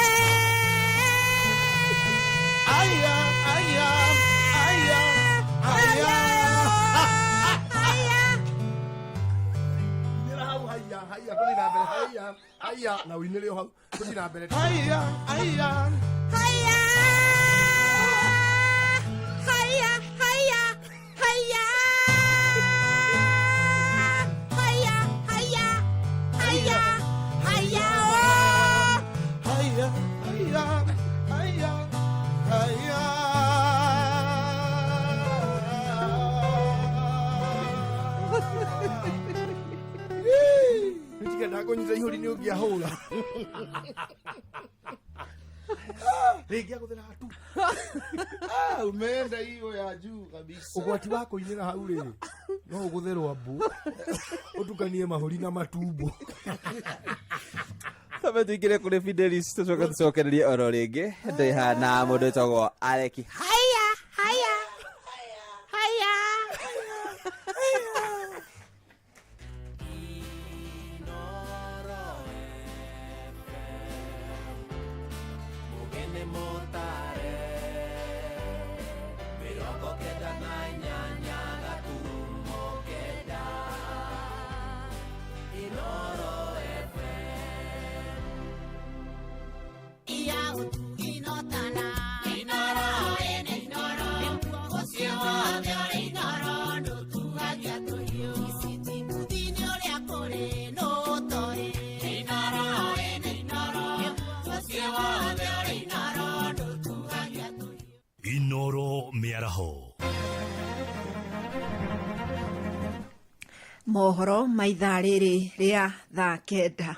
Aya, aya, aya, aya. Inĩra hau haiya haiya, tũthiĩ na mbere, haiya haiya, na ũinĩre o hau, tũthiĩ na mbere. Aya, aya. Haya haya haya haya haya haya haya haya oh. Aya, aya, aya, aya. Nĩtiga ndakũnyita ihũri nĩ ũngĩahũra rĩngĩ agũthera tu. Ah, umeenda hiyo ya juu kabisa. Ũgwati wa kũinĩra hau rĩ, no ũgũtherwo mbu ũtukanie mahũri na matumbo. Tambe tuingĩre kũrĩ Fidelis, tũcoke tũcokererie oro rĩngĩ ndĩhana mũndũ wĩtagwo Areki. Haya haya haya. Inoro mĩaraho. Mohoro ma ithaa rĩrĩ rĩa thaa 9.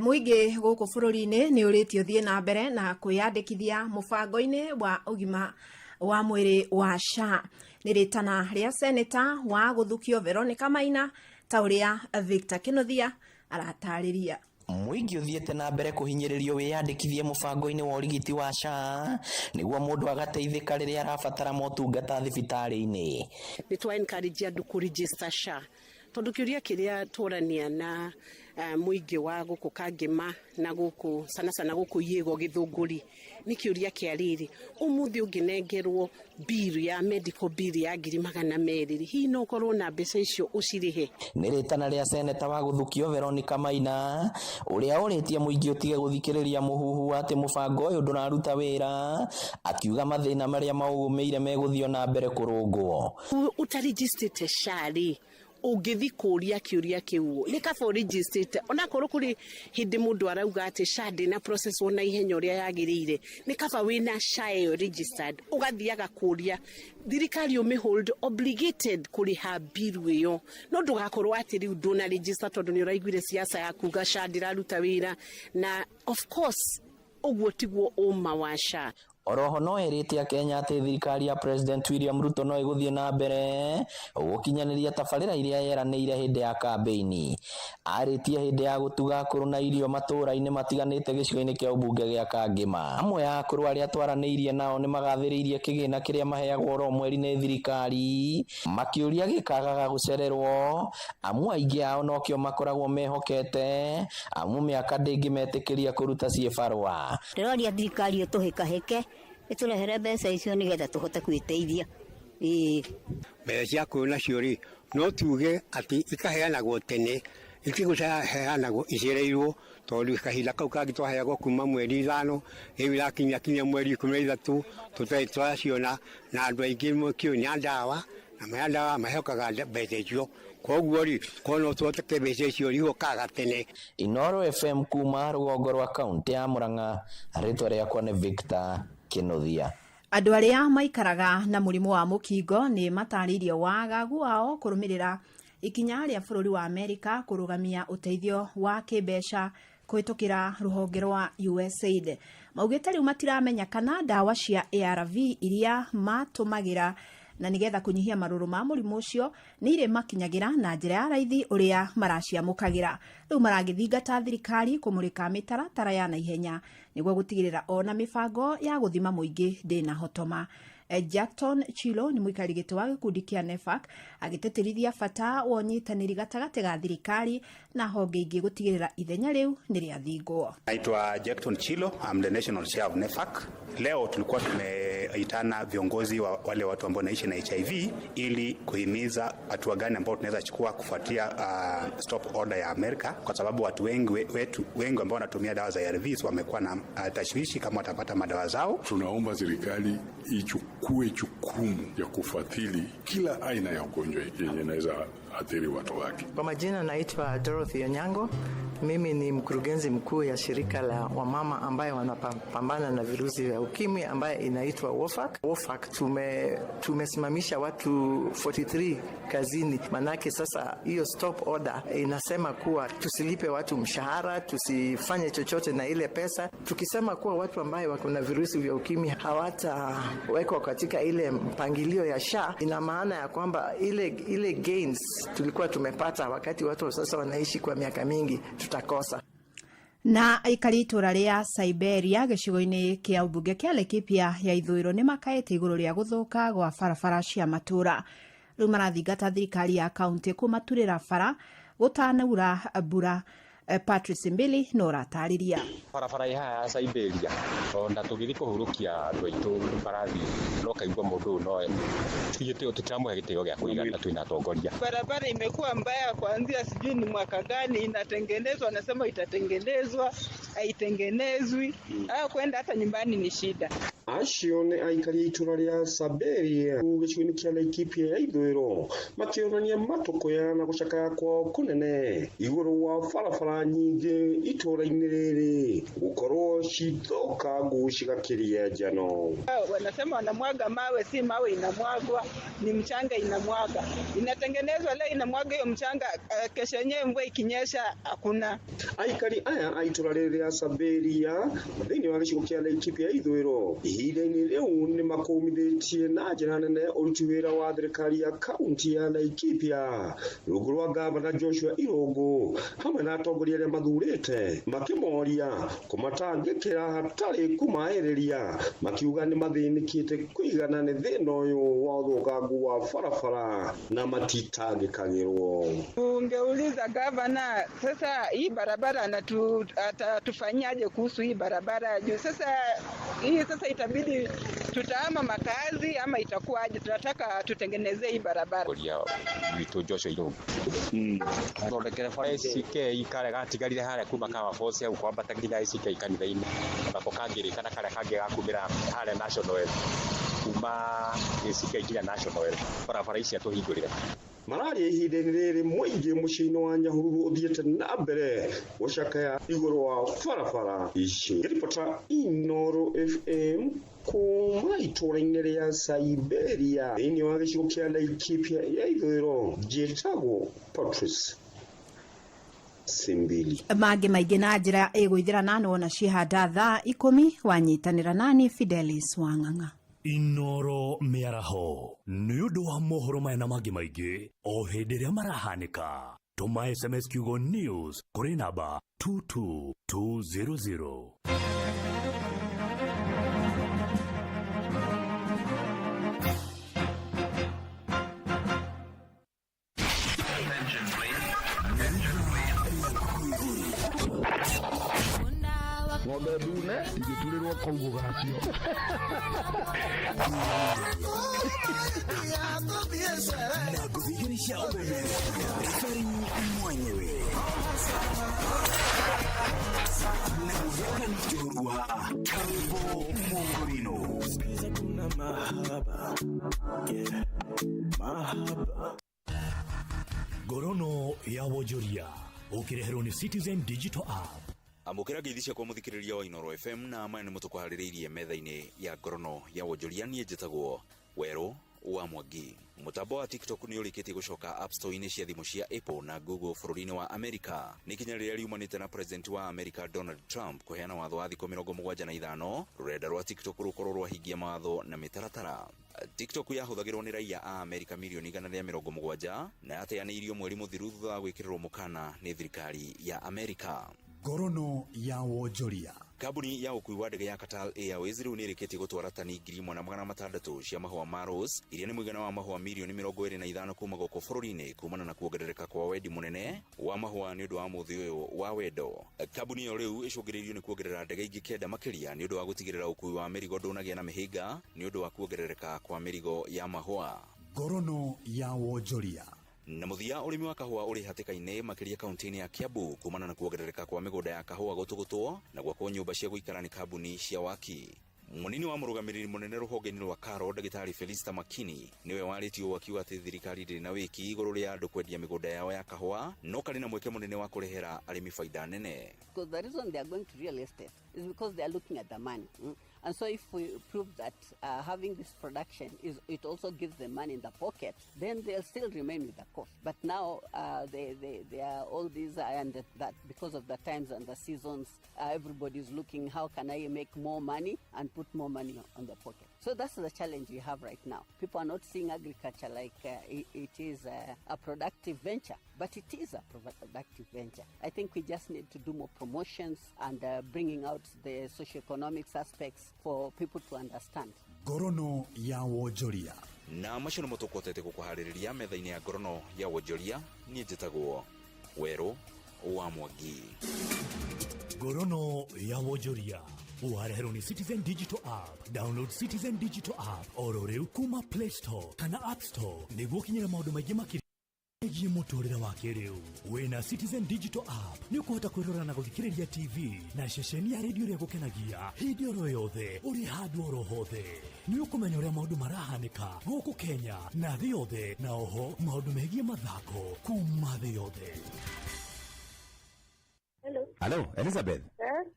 Mũingĩ gũkũ bũrũri-inĩ nĩ ũrĩtio thiĩ na mbere na kwĩyandĩkithia mũbango-inĩ wa ũgima wa mwĩrĩ wa SHA. Nĩ rĩtana rĩa seneta wa gũthukio Veronica Maina, ta ũrĩa Victor Kĩnuthia aratarĩria. Mũingĩ ũthiĩte na mbere kũhinyĩrĩrio wĩyandĩkithie mũbango-inĩ wa ũrigiti wa SHA nĩguo mũndũ agateithĩka rĩrĩa arabatara motungata thibitarĩ-inĩ. Nĩ twa encourage andũ kũ register SHA. Tondu kiuria kiria twarania na muingi wa guku Kangema na guku sana sana guku Yego Githunguri ni kiuria kia riri umuthi unginengerwo bill ya medical bill ya 200,000 hihi no ukorwo na mbeca icio ucirihe. Nĩ rĩtana rĩa seneta wa gũthukio Veronica Maina ũrĩa ũrĩtie mũingĩ ũtige gũthikĩrĩria mũhuhu atĩ mũbango ũyũ ndũraruta wĩra, akiuga mathĩna marĩa maũgũmĩire megũthiĩ na mbere kũrũngwo. Ũtarigistĩte SHA rĩ, ũngĩthi kũria kĩũria kĩu nĩ kaba ũrigistĩte, onakorwo kũrĩ hĩndĩ mũndũ arauga atĩ SHA ndĩna process na ihenya ũrĩa yagĩrĩire, nĩ kaba wĩna SHA ĩyo registered ũgathiaga kũria thirikari ũmĩ hold obligated kũrĩha bill ĩyo, no ndũgakorwo atĩ rĩu ndũna register tondũ nĩ ũraiguire siasa ya kuga SHA ndĩraruta wĩra, na of course ũguo tiguo ũma wa SHA. Oroho no ĩrĩte Akenya atĩ thirikari ya President William Ruto no ĩgũthiĩ na mbere gũkinyanĩria tabarĩra iria yeranĩire hĩndĩ ya kambĩini. Arĩtie hĩndĩ ya gũtuga akũrũ na irio matũũra-inĩ matiganĩte gĩcigo-inĩ kĩa ũmbunge gĩa Kangema. Amwe a akũrũ arĩa twaranĩirie nao nĩmagathĩrĩirie kĩgĩna kĩrĩa maheagwo oro mweri nĩ thirikari, makĩũria gĩkagaga gũcererwo, amu aingĩ ao nokĩo makoragwo mehokete, amu mĩaka ndĩngĩmetĩkĩria kũruta ciĩbarũa. Ndĩroria thirikari ĩtũhĩkahĩke ĩtũrehere mbeca icio nĩgetha tũhote kwĩteithia. Mbeca cia akũrũ nacio rĩ, no tuge atĩ ikaheanagwo tene, itigũheanagwo icereirwo, tondũ kahinda kau kangĩ twaheagwo kuma mweri 5 rĩu irakinya kinya mweri 13 tũtarĩ twaciona, na andũ aingĩ makĩũĩ nĩ a ndawa, na maya ndawa maheokaga mbeca icio, koguo rĩ korwo no tũhoteke mbeca icio igokaga tene. Inoro FM kuma rũgongo rwa kaunti ya Murang'a, rĩtwa rĩakwa nĩ Victor Kinuthia. Andũ arĩa maikaraga na mũrimũ wa mũkingo nĩ matarĩirie wagagu wao kũrũmĩrĩra ikinya rĩa bũrũri wa Amerika kũrũgamia ũteithio wa kĩmbeca kũhĩtũkĩra rũhonge rwa USAID. Maugĩte rĩu matiramenya kana ndawa cia ARV iria matũmagĩra na nigetha kũnyihia marũrũ ma mũrimũ ũcio nĩ irĩ makinyagĩra na njĩra ya raithi ũrĩa maraciamũkagĩra. Rĩu maragĩthingata thirikari kũmũrĩka mĩtaratara ya naihenya nĩguo gũtigĩrĩra ona mĩbango ya gũthima mũingĩ ndĩnahotoma. Jackton Chilo nĩ mũikarĩri gĩtĩ wa gĩkundi kĩa NEFAC agĩtĩtĩrithia bata wa ũnyitanĩri gatagatĩ ga thirikari na honge ingĩ gũtigĩrĩra ithenya rĩu nĩ rĩathingwo. Naitwa Jackton Chilo, I'm the national chair of NEFAC. Leo tulikuwa tumeitana viongozi wa wale watu ambao wanaishi na HIV ili kuhimiza hatua gani ambao tunaweza chukua kufuatia stop order ya Amerika, kwa sababu watu wengi wetu wengi ambao wanatumia dawa za ARVs wamekuwa na tashwishi kama watapata madawa zao. Tunaomba serikali ichukue jukumu ya kufuatili kila aina ya ugonjwa yenye inaweza athiri watu wake. Kwa majina naitwa Dorothy Onyango. Mimi ni mkurugenzi mkuu ya shirika la wamama ambaye wanapambana na virusi vya ukimwi ambaye inaitwa WOFAC. WOFAC tumesimamisha watu 43 kazini. Manake sasa hiyo stop order inasema kuwa tusilipe watu mshahara, tusifanye chochote na ile pesa. Tukisema kuwa watu ambaye wako na virusi vya ukimwi hawatawekwa katika ile mpangilio ya SHA, ina maana ya kwamba ile gains tulikuwa tumepata wakati watu sasa wanaishi kwa miaka mingi tutakosa. Na aikari itũra rĩa Siberia gĩcigo-inĩ kĩa ũmbunge kĩa Laikipia ya ithũĩro nĩ makaĩte igũrũ rĩa gũthũka gwa barabara cia matũra. Rĩu marathingata thirikari ya kaunti kũmaturĩra bara gũtanaura mbura. Patrice Mbili no ũratarĩria. Barabara ĩ haha ya Siberia ona tũgĩthiĩ kũhurũkia andũ aitũ barathi no kaigua mũndũ ũyũ no tũtiramũhe gĩtĩo gĩa kũigana twĩna atongoria. Barabara imekuwa mbaya kuanzia sijui ni mwaka gani inatengenezwa, wanasema itatengenezwa, haitengenezwi. Au kwenda hata nyumbani ni shida. Acio nĩ aikari a itũra rĩa Siberia gĩcigo-inĩ kĩa Laikipia ya ithũĩro makĩonania matũkũya na gũcakaya kwao kũnene igũrũ wa barabara nyingĩ itũra-inĩ rĩrĩ gũkorwo cithũkangu cigakĩria njano. Wanasema wanamwaga mawe, si mawe inamwagwa, ni mchanga inamwaga. Inatengenezwa leo inamwaga hiyo mchanga, kesho yenyewe mvua ikinyesha hakuna. Aikari aya a itũra rĩrĩ rĩa Siberia thĩinĩ wa gĩcigo kĩa Laikipia ya ithũĩro ihinda-inĩ rĩu nĩ makũmithĩtie na njĩra nene ũruti wĩra wa thirikari ya kaunti ya Laikipia rungu rwa gavana Joshua Irungu hamwe na atongoria atongoria arĩa mathurĩte makĩmoria kũmatangĩkĩra hatarĩ kũmaĩrĩria makiuga nĩ mathĩnĩkĩte kũigana nĩ thĩna ũyũ wa ũthũkangu wa barabara na matitangĩkagĩrwo. Ungeuliza gavana sasa hii barabara atatufanyaje kuhusu hii barabara juu sasa hii sasa itabidi tutahama makazi ama itakuwaje? Tunataka tutengenezee hii barabara. Kuria witũ Joshua Irungu thondekere bara ACK karĩa gatigarire harĩa kuma Kawa Force hau kwambata nginya ACK kanitha-inĩ nako kangĩrĩka na karĩa kangĩ gakumĩra harĩa National Health kuma ACK nginya National Health barabara ici atũhingũrĩre. Mararia ihinda-inĩ rĩrĩ mũingĩ mũciĩ-inĩ wa Nyahururu ũthiĩte na mbere gũcakaya igũrũ wa barabara ici. Ribota Inooro FM kuma itũũra-inĩ rĩa Siberia thĩinĩ wa gĩcigo kĩa Laikipia ya ithũĩro, njĩtagwo Patrice Simbili. Mangĩ maingĩ na njĩra ĩgũithĩra nona ciehanda thaa 10 wanyitanĩra nani Fidelis Wang'ang'a. Inoro mĩaraho nĩ ũndũ wa mohoro maya na mangĩ maingĩ o hĩndĩ ĩrĩa marahanĩka. Tũma SMS kiugo news kũrĩ namba 22200. Ng'ombe ndune igĩturĩrwo kũu gũgatio. Na kudhihirisha ubebe refari mwenyewe na kuweka njorua Kambo Mongorino. Sikiza kuna mahaba, yeah, mahaba. Gorono ya Wojoria ukireherwo ni Citizen Digital App. Amũkĩra ngeithi ciakwa mũthikĩrĩria wa Inooro FM na maya nĩmo tũkũharĩrĩirie metha-inĩ ya ngorono ya wonjoria. Niĩ njĩtagwo Werũ wa Mwangi. Mũtambo wa TikTok nĩ ũrĩkĩtie gũcoka App Store-inĩ cia thimũ cia Apple na Google bũrũri-inĩ wa Amerika. Nĩ ikinya rĩrĩa riumanĩte na President wa Amerika Donald Trump kũheana watho wa thikũ 75 rũrenda rwa TikTok rũkorwo rwahingia mawatho na mĩtaratara. TikTok yahũthagĩrwo nĩ raiya a Amerika mirioni 170 na yateanĩirio mweri mũthiru thutha wa gwĩkĩrĩrwo mũkana nĩ thirikari ya Amerika. Ngorono ya wonjoria. Kambuni ya ũkuui wa ndege ya Qatar Airways rĩu nĩ ĩrĩkĩtie gũtwara tani 1,600 cia mahũa ma rose iria nĩ mũigana wa mahũa mirioni 25 kuma gũkũ bũrũri-inĩ kumana na kuongerereka kwa wendi mũnene wa mahũa nĩ ũndũ wa mũthĩ ũyũ wa wendo. Kambuni ĩyo rĩu ĩcũngĩrĩirio nĩ kuongerera ndege ingĩ 9 makĩria nĩ ũndũ wa gũtigĩrĩra ũkuui wa mĩrigo ndũnagĩa na mĩhĩnga nĩ ũndũ wa kuongerereka kwa mĩrigo ya mahũa. Ngorono ya wonjoria. Na mũthia ũrĩmi wa kahũa ũrĩ hatĩka-inĩ makĩria kaunti-inĩ ya Kiambu kumana na kuongerereka kwa mĩgũnda ya kahũa gũtũgũtwo na gwakwo nyũmba cia gũikara nĩ kambuni cia waki. Mũnini wa mũrũgamĩrĩri mũnene rũhonge-inĩ rwa Karo Ndagĩtarĩ Felista Makini nĩwe warĩtie ũũ akiuga atĩ thirikari ndĩrĩ na wĩki igũrũ rĩa andũ kwendia mĩgũnda yao ya kahũa no karĩ na mweke mũnene wa kũrehera arĩmi baida nene. Because the reason they are going to real estate is because they are looking at the money. And so if we prove that having this production, is it also gives them money in the pocket, then they'll still remain with the cost. But now they are all these, and that because of the times and the seasons, everybody is looking, how can I make more money and put more money on the pocket? So that's the challenge we have right now. People are not seeing agriculture like it is a productive venture, but it is a productive venture. I think we just need to do more promotions and bringing out the socioeconomics aspects for people to understand. Ngorono ya wonjoria. Na macio nĩmo tũkũhotete gũkũharĩrĩria metha-inĩ ya ngorono ya wonjoria. Niĩ njĩtagwo Werũ wa Mwangi. Ngorono ya wonjoria wareherwo nĩ Citizen Digital App. Download Citizen Digital App oro rĩu kuma Play Store kana App Store nĩguo ũkinyĩre maũndũ maingĩ makĩria ĩgiĩ mũtũrĩre wa kĩrĩu. Wĩna Citizen Digital App nĩ ũkũhota kwĩrora na gũthikĩrĩria TV na ceceni ya redio ĩrĩa ĩgũkenagia hĩndĩ oro yothe ũrĩ handũ oro hothe. Nĩ ũkũmenya ũrĩa maũndũ marahanĩka gũkũ Kenya na thĩ yothe, na oho maũndũ megiĩ mathako kuma thĩ yothe. Hello. Hello, Elizabeth.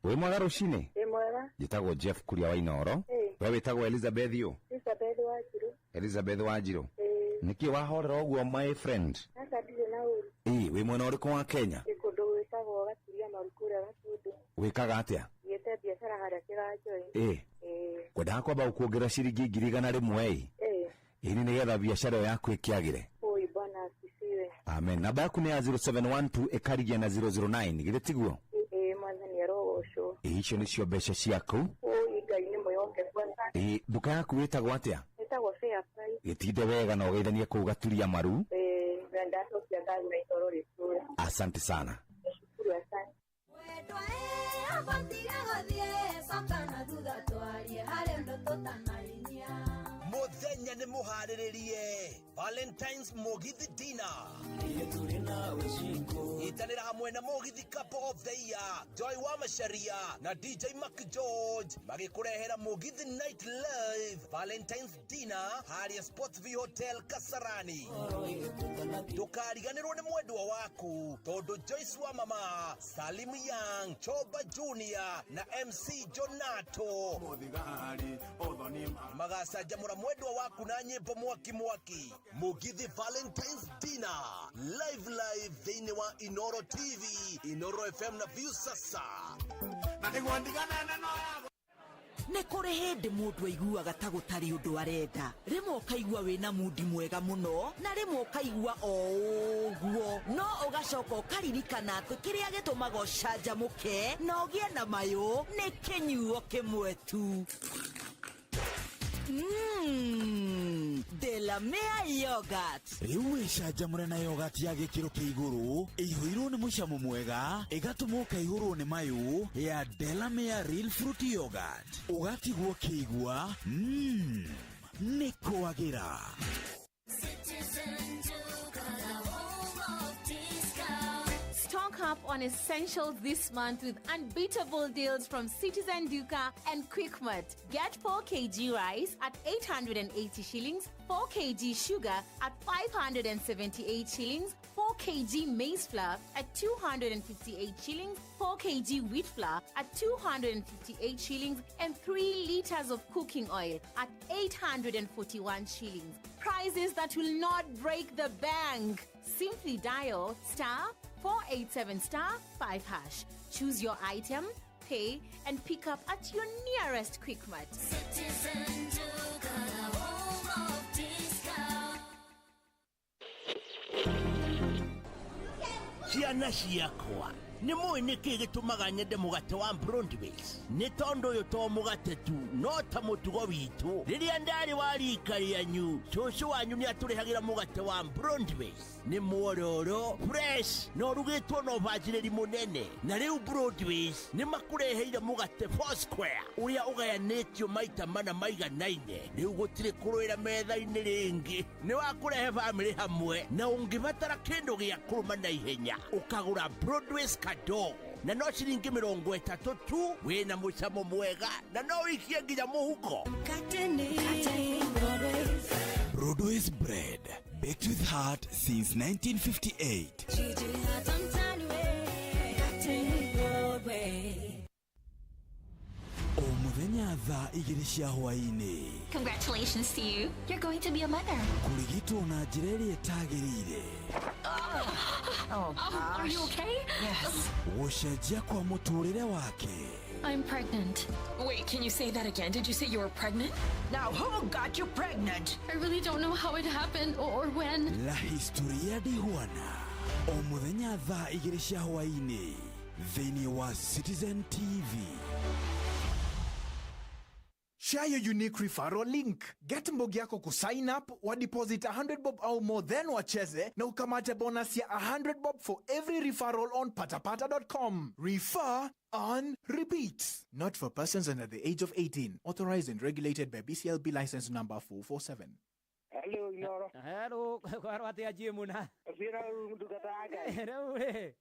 Wĩ mwega rũcinĩ? Wĩ mwega. Njĩtagwo Jeff Kuria wa Inooro. We wĩtagwo Elizabeth ũ? Elizabeth Wanjiru. Elizabeth Wanjiru. Nĩkĩ wahorera ũguo my friend? Aca ndirĩ na ũru. Wĩ mwena ũrĩkũ wa Kenya? Nĩ kũndũ gwĩtagwo Gaturia Maru kũrĩa Gatundu. Wĩkaga atĩa? Thiĩte biacara harĩa Kĩganjoi. Kwendaga kwamba gũkuongerera ciringi 100,000 ĩ. Ĩni nĩgetha biacara ĩyo yaku ĩkĩagĩre. Oi bwana asifiwe. Amen. Namba yaku nĩ ya 0712 ĩkarigia na 009 githĩ tiguo? Ĩĩ, Mwathani arogocwo. Ĩ, icio nĩcio mbeca ciaku. Ũi Ngai nĩ mwĩhokeku, asante. Ĩ, nduka yaku ĩtagwo atĩa? Ĩtagwo Fair Price. Gĩtinde wega na ũgeithanie kũu Gaturia Maru. Ĩĩ, na ndacokia ngatho na itoro rĩtũra. Asante sana. Shukuru, asante. Muthenya nĩ mũharĩrĩrie Valentines Mugithi Dinner. Itanĩra hamwe na Mugithi Couple of the Year Joy wa Macharia na DJ Mark George magĩkũrehera Mugithi Night Live Valentines Dinner harĩa Sports V Hotel Kasarani. Ndũkariganĩrwo nĩ mwendwa waku tondũ Joyce wa Mama, Salim Young, Choba Junior na MC Jonato magacanjamũra mwendwa waku na nyĩmbo mwaki mwaki. Mugithi Valentines Dinner live live thĩinĩ wa Inoro TV, Inoro FM na View Sasa. Nĩ kũrĩ hĩndĩ mũndũ aiguaga ta gũtarĩ ũndũ arenda. Rĩmwe ũkaigua wĩna mundi mwega mũno na rĩmwe ũkaigua o ũguo, no ũgacoka ũkaririkana atĩ kĩrĩa gĩtũmaga ũcanjamũke na ũgĩe na mayũ nĩ kĩnyuo kĩmwe tu. Delamere yogurt. Rĩu wĩcanjamũre na yogurt ya gĩkĩro kĩa igũrũ ĩihũirwo nĩ mũcamo mwega ĩgatũma ũkaihũrwo nĩ mayũ ya Delamere Real Fruit Yogurt, ũgatigwo ũkĩigua nĩ kwagĩra. Stock up on essentials this month with unbeatable deals from Citizen Duka and Quickmart. Get 4 kg rice at 880 shillings, 4 kg sugar at 578 shillings, 4 kg maize flour at 258 shillings, 4 kg wheat flour at 258 shillings, and 3 liters of cooking oil at 841 shillings. Prices that will not break the bank. Simply dial star 487 star 5 hash. Choose your item, pay, and pick up at your nearest Quickmart. Citizen Duka, the home of discount. Ciana ciakwa, nĩ mũĩ nĩkĩ gĩtũmaga nyende mũgate wa Broadways? Nĩ tondũ ũyũ to mũgate tu, no ta mũtugo witũ. Rĩrĩa ndarĩ wa rika rĩanyu, cũcũ wanyu nĩ atũrehagĩra mũgate wa Broadways. Nĩ mwororo, fresh, na ũrugĩtwo na ũbacĩrĩri mũnene. Na rĩu Broadways nĩ makũreheire mũgate Four Square ũrĩa ũgayanĩtio maita mana maiganaine. Rĩu gũtirĩ kũrũĩra metha-inĩ rĩngĩ. Nĩ wa kũrehe bamĩrĩ hamwe, na ũngĩbatara kĩndũ gĩa kũrũma na ihenya, ũkagũra Broadways kadogo na no ciringi 30 tu, wĩna mũcamo mwega na no ũikie nginya mũhuko. Broadways Bread, baked with heart since 1958. O mũthenya thaa 2 cia hwaĩ-inĩ. Congratulations to you. You're going to be a mother. Kũrigitwo na njĩra ĩrĩa ĩtagĩrĩire. Oh, are you okay? Yes. Gũcenjia kwa mũtũrĩre wake. I'm pregnant. Wait, can you say that again? Did you say you were pregnant? Now who got you pregnant? I really don't know how it happened or when. La Historia de Juana. O mũthenya thaa 2 cia hwaĩ-inĩ thĩinĩ wa Citizen TV. Share your unique referral link. Get mbogi yako kusign up, wa deposit 100 bob au more, then wacheze na ukamate bonus ya 100 bob for every referral on patapata.com. Refer on repeat. Not for persons under the age of 18. Authorized and regulated by BCLB license number 447. Hello, Inoro. Hello, kwarwo atia Jimuna? Thira ndungata ya Ngai. Rĩu rĩ,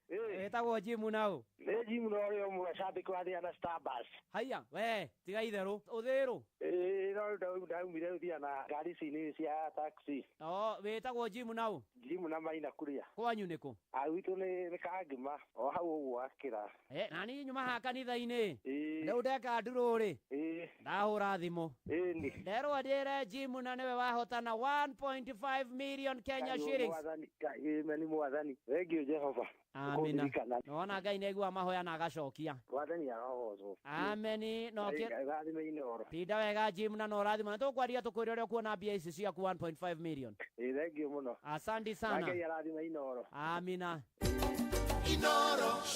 wĩtagwo Jimuna ũ? Nĩ Jimuna ũrĩa ũmwe cambĩki wa Thiana Starbus. Haiya, we, tiga itherũ, ũthĩrũ? Ĩĩ, no ndaumire gũthiĩ na ngari ici nini cia taxi. O, wĩtagwo Jimuna ũ? Jimuna Maina Kuria. Kwanyu nĩ kũ? A gwitũ nĩ Kangima, o hau ũguo wakĩra. Eh, na niĩ nyuma haha kanitha-inĩ. Rĩu ndeka ndurũ rĩ, ndahũra thimũ. Ĩni. Nderwo ndĩre Jimuna nĩwe wahotana 1. 1.5 million Kenya shillings. Mwathani, mwathani. Thank you Jehova. Amina. Kũndirikana. Nona Ngai nĩaigua mahoya na agacokia. Mwathani arogocwo. Ameni. No Rathime Inooro. Tinda wega Jim na no rathimo. Na tũkwaria tũkwĩre ũrĩa ũkuona mbia ici ciaku 1.5 million. Ĩ thank you mũno. Asante sana. Ngai arathime Inooro. Amina.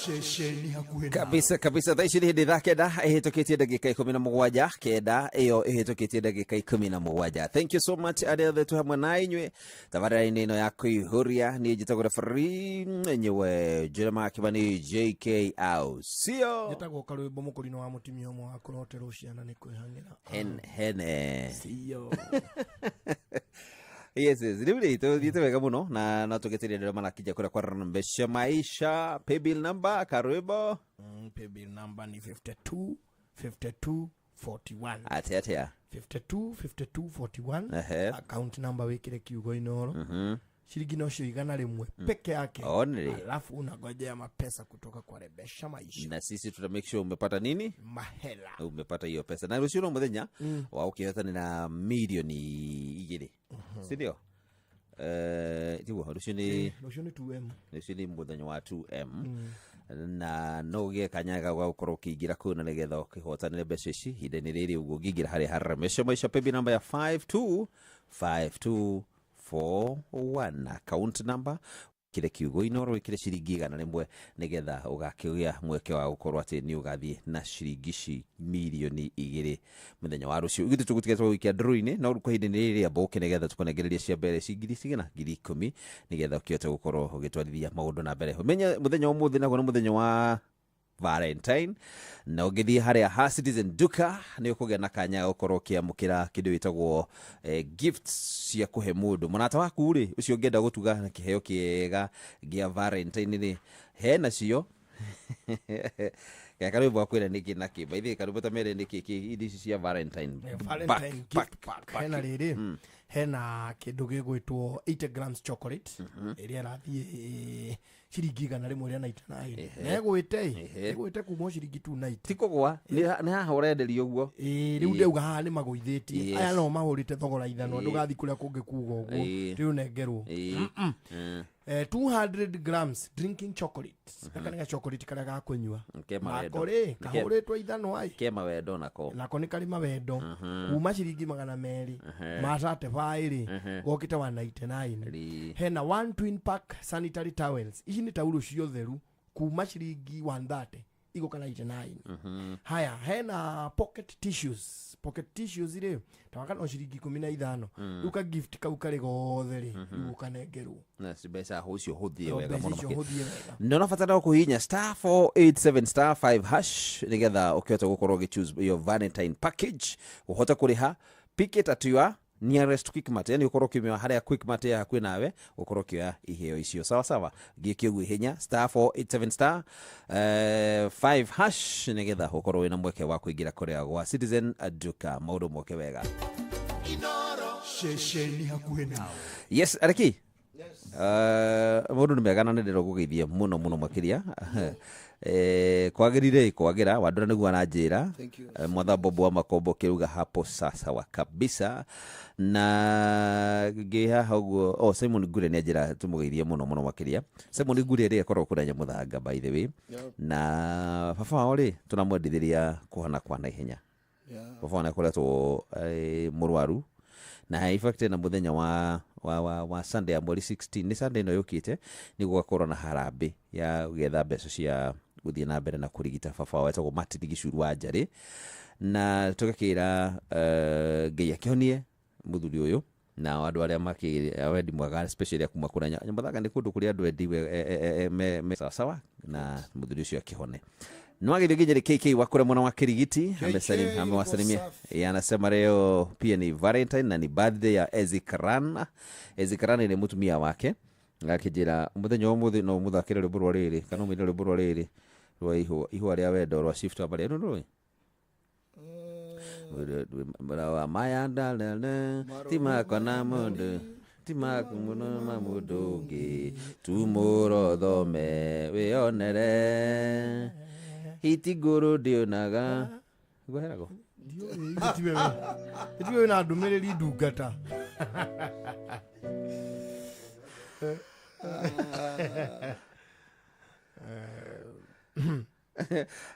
Ceceni hakuhĩ Kabisa kabisa, thaa ici nĩ hĩndĩ thaa 9 ĩhĩtũkĩtie ndagĩka 17, 9 ĩyo ĩhĩtũkĩtie ndagĩka 17. Thank you so much arĩa othe twĩ hamwe na inyuĩ tabarĩra-inĩ ĩno ya kũihũria. Niĩ njĩtagwo referee nyewe Jeremiah Kĩmani JK au sio Njĩtagwo Karwĩmbo Mũkũrinũ wa mũtumia ũmwe wa kũroterwo ciana nĩ kwĩhang'ĩra. Hene. Sio. Yes, yes. Rĩu rĩ tũthiĩte wega mũno na no tũgĩtĩria ndĩrĩa marakinya kũrĩa kwa Rambesha Maisha. Paybill number Karwĩmbo? Paybill number ni 52 52 41. Atĩa atĩa? 52 52 41. Ehe. Account number wĩkĩre kiugo Inooro. Shilingi nocio 100 peke yake. Only. Alafu unagojea mapesa kutoka kwa Rebesha Maisha. Na sisi tuta make sure umepata nini? Mahela. Umepata hiyo pesa. Na rũciũ no mũthenya wa ũkĩhotanĩra milioni 2. Si ndio? Tiguo rũciũ nĩ Rũciũ nĩ 2M. Rũciũ nĩ mũthenya wa 2M. Na no ũgĩe kanya ga gũkorwo ũkĩingĩra kũu na nĩgetha ũkĩhotanĩre mbeca ici ihinda-inĩ rĩrĩ ũguo ũngĩingĩra harĩa Harambee Maisha paybill number ya 525241, account number kire kiugo Inooro, wĩkĩre ciringi 100 nĩgetha ũgakĩgĩa mweke wa gũkorwo atĩ nĩ ũgathiĩ na ciringi ici milioni 2 mũthenya wa rũciũ. Ithuĩ tũgũtiga tũgũikia ndũrũ-inĩ, no rĩu kwa ihinda-inĩ rĩrĩ amba ũke nĩgetha tũkũnengereria cia mbere ci ngiri cigana 10,000 nĩgetha ũkĩhote gũkorwo ũgĩtwarithia maũndũ na mbere. Ũmenye mũthenya wa ũmũthĩ naguo nĩ mũthenya wa Valentine, na ũngĩthiĩ harĩa ha Citizen Duka nĩ ũkũgĩa na kanya ga gũkorwo ũkĩamũkĩra kĩndũ gĩtagwo gifts cia kũhe mũndũ mũrata waku rĩ, ũcio ũngĩenda gũtuga na kĩheo kĩega gĩa Valentine rĩ, he nacio. Gaka rwĩmbo gakwĩra nĩkĩ na kĩ, by the way karwĩmbo ta mere nĩkĩ kĩ indo ici cia Valentine. Valentine gift pack. Hena rĩrĩ, hena kĩndũ gĩgwĩtwo 80 grams chocolate ĩrĩa ĩrathiĩ ciringi 199. Negwĩte ĩgwĩte kuma ciringi 290. Ti kũgwa, nĩ haha ũrenderio ũguo. Rĩu ndauga haha nĩ magũithĩtie. Aya no mahũrĩte thogora 5, ndũgathiĩ kũrĩa kũngĩ kuga ũguo rĩu nengerwo. 200 grams drinking chocolate. Gaka nĩ ga chocolate karĩa ga kũnyua. Nako rĩ kahũrĩtwo 5 ai. Ke mawendo nako. Nako nĩ karĩ mawendo kuma ciringi 200 ma 35 rĩ gokĩte 199. Hena one twin pack sanitary towels, ici nĩ taurũ cia ũtheru kuma ciringi 130 igũka 99. Haya, hena pocket tissues. Pocket tissues rĩ tawaka no ciringi 15. Rĩu ka gift kau karĩ gothe rĩ rĩu ũkanengerwo. Na mbeca ũcio hũthie No, wega mbeca mũno icio makĩria. hũthie wega. Nĩ ũrabatara kũhihinya star 487 star 5 hash nĩgetha ũkĩhote gũkorwo ũgĩ-choose your Valentine package, ũhote kũrĩha, pick it at your nearest Quickmart, yani ũkorwo ũkĩmĩoya harĩa Quickmart ya hakuhĩ nawe, ũkorwo ũkĩoya iheo icio sawa sawa. Gĩke ũguo ihenya star 487 star 5 hash nĩgetha ũkorwo wĩna mweke wa kũingĩra kũrĩa gwa Citizen Duka, maũndũ moke wega. Ceceni hakuhĩ nawe. Yes, Areki. Maũndũ nĩ mega na nĩ ndĩrogũgeithia mũno mũno makĩria. Kwagĩrire kwagĩra Wandũra nĩguo aranjĩra. Thank you. Mwatha Bobo wa Makombo kĩruga hapo sasa wa kabisa na ngĩ haha ũguo. Oh, Simon Ngure nĩ anjĩra tũmũgeithie mũno mũno makĩria. Simon Ngure rĩ akoragwo kũrĩa Nyamũthanga by the way. Na baba wao rĩ tũramwendithĩria kũhona kwa naihenya. Baba wao nĩ akoretwo mũrwaru na in fact na mũthenya wa Sunday ya mweri 16, nĩ Sunday ĩno yũkĩte, nĩ gũgakorwo na harambĩ ya gwetha mbeca cia gũthiĩ na mbere na kũrigita baba wao etagwo Martin Gĩcuru wa Njarĩ, na tũgakĩra Ngai akĩhonie mũthuri ũyũ na andũ arĩa makĩ wendi mwega especially a kuma kũrĩa Nyamũthanga nĩ kũndũ kũrĩa andũ endi me sawasawa, na mũthuri ũcio akĩhone. Nwagithio nginya KK wa kũrĩa mwena wa Kirigiti amewasalimia. Anasema leo pia ni Valentine na ni birthday ya Ezikaran. Ezikaran nĩ mũtumia wake, akĩnjĩra mũthenya wa ũmũthĩ no mũthakĩre rwĩmbo rwa rĩrĩ kana ũmũine rwĩmbo rwa rĩrĩ rwa ihũa rĩa wendo rwa Shift wa Barĩ rũĩ wa maya ndalele ti makwa na mũndũ ti maku mũno ma mũndũ ũngĩ tumũrothome wĩonere hiti ngũrũ ndĩonaga ngweheragwo Itiwe wĩna ndũmĩrĩri ndungata.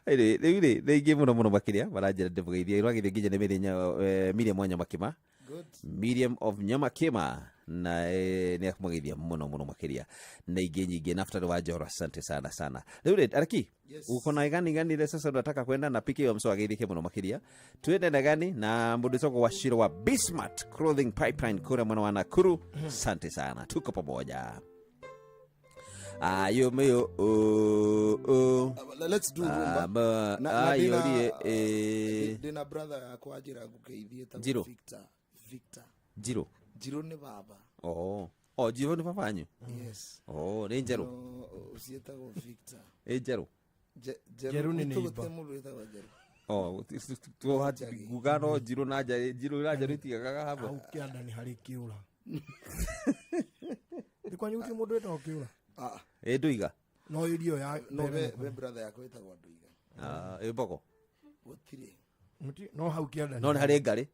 Anyway, rĩu rĩ nĩ ingĩ mũno mũno makĩria maranjĩra ndĩmũgeithie rwagĩthie nginya nĩ mĩthenya Miriam wa Nyamakĩma. Good. Miriam of Nyamakĩma na nĩ akũmũgeithia mũno mũno makĩria na ingĩ nyingĩ. Naftali wa Njoro, asante sana sana. Rĩu rĩ Araki, Yes. uko na gani gani ile sasa unataka kwenda na PK wa mso ageithike mũno makĩria twende na gani na mũndũ wĩtagwo wa Shiro wa Bismart Clothing Pipeline kũrĩa mwena wa Nakuru. Asante sana, tuko pamoja. Ayo meyo o o. Let's do rumba. Ma Na ayo ndĩna- rie eh ndĩna brother yakwa anjĩra ngũgeithie etagwo Njirũ. Victor. Victor. Njirũ. Njirũ nĩ baba. Oh. Oh, Njirũ nĩ baba wanyu? Yes. Oh, nĩ njerũ. No, ũciĩtagwo Victor. Ĩ njerũ. Njerũ Njerũ nĩ Gũtirĩ neighbor. mũndũ wĩtagwo Njerũ. Oh, nguga no njirũ na njarũ, njirũ na njerũ itigagaga hamwe. Hau kĩanda nĩ harĩ kĩũra. Nĩ kwanyu gũtirĩ mũndũ wĩtagwo kĩũra? Ĩ ndũiga. No irio ya No, be brother yakwa wĩtagwo Ndũiga. Ah, ĩ mbogo. Gũtirĩ. No hau kĩanda No nĩ harĩ ngarĩ.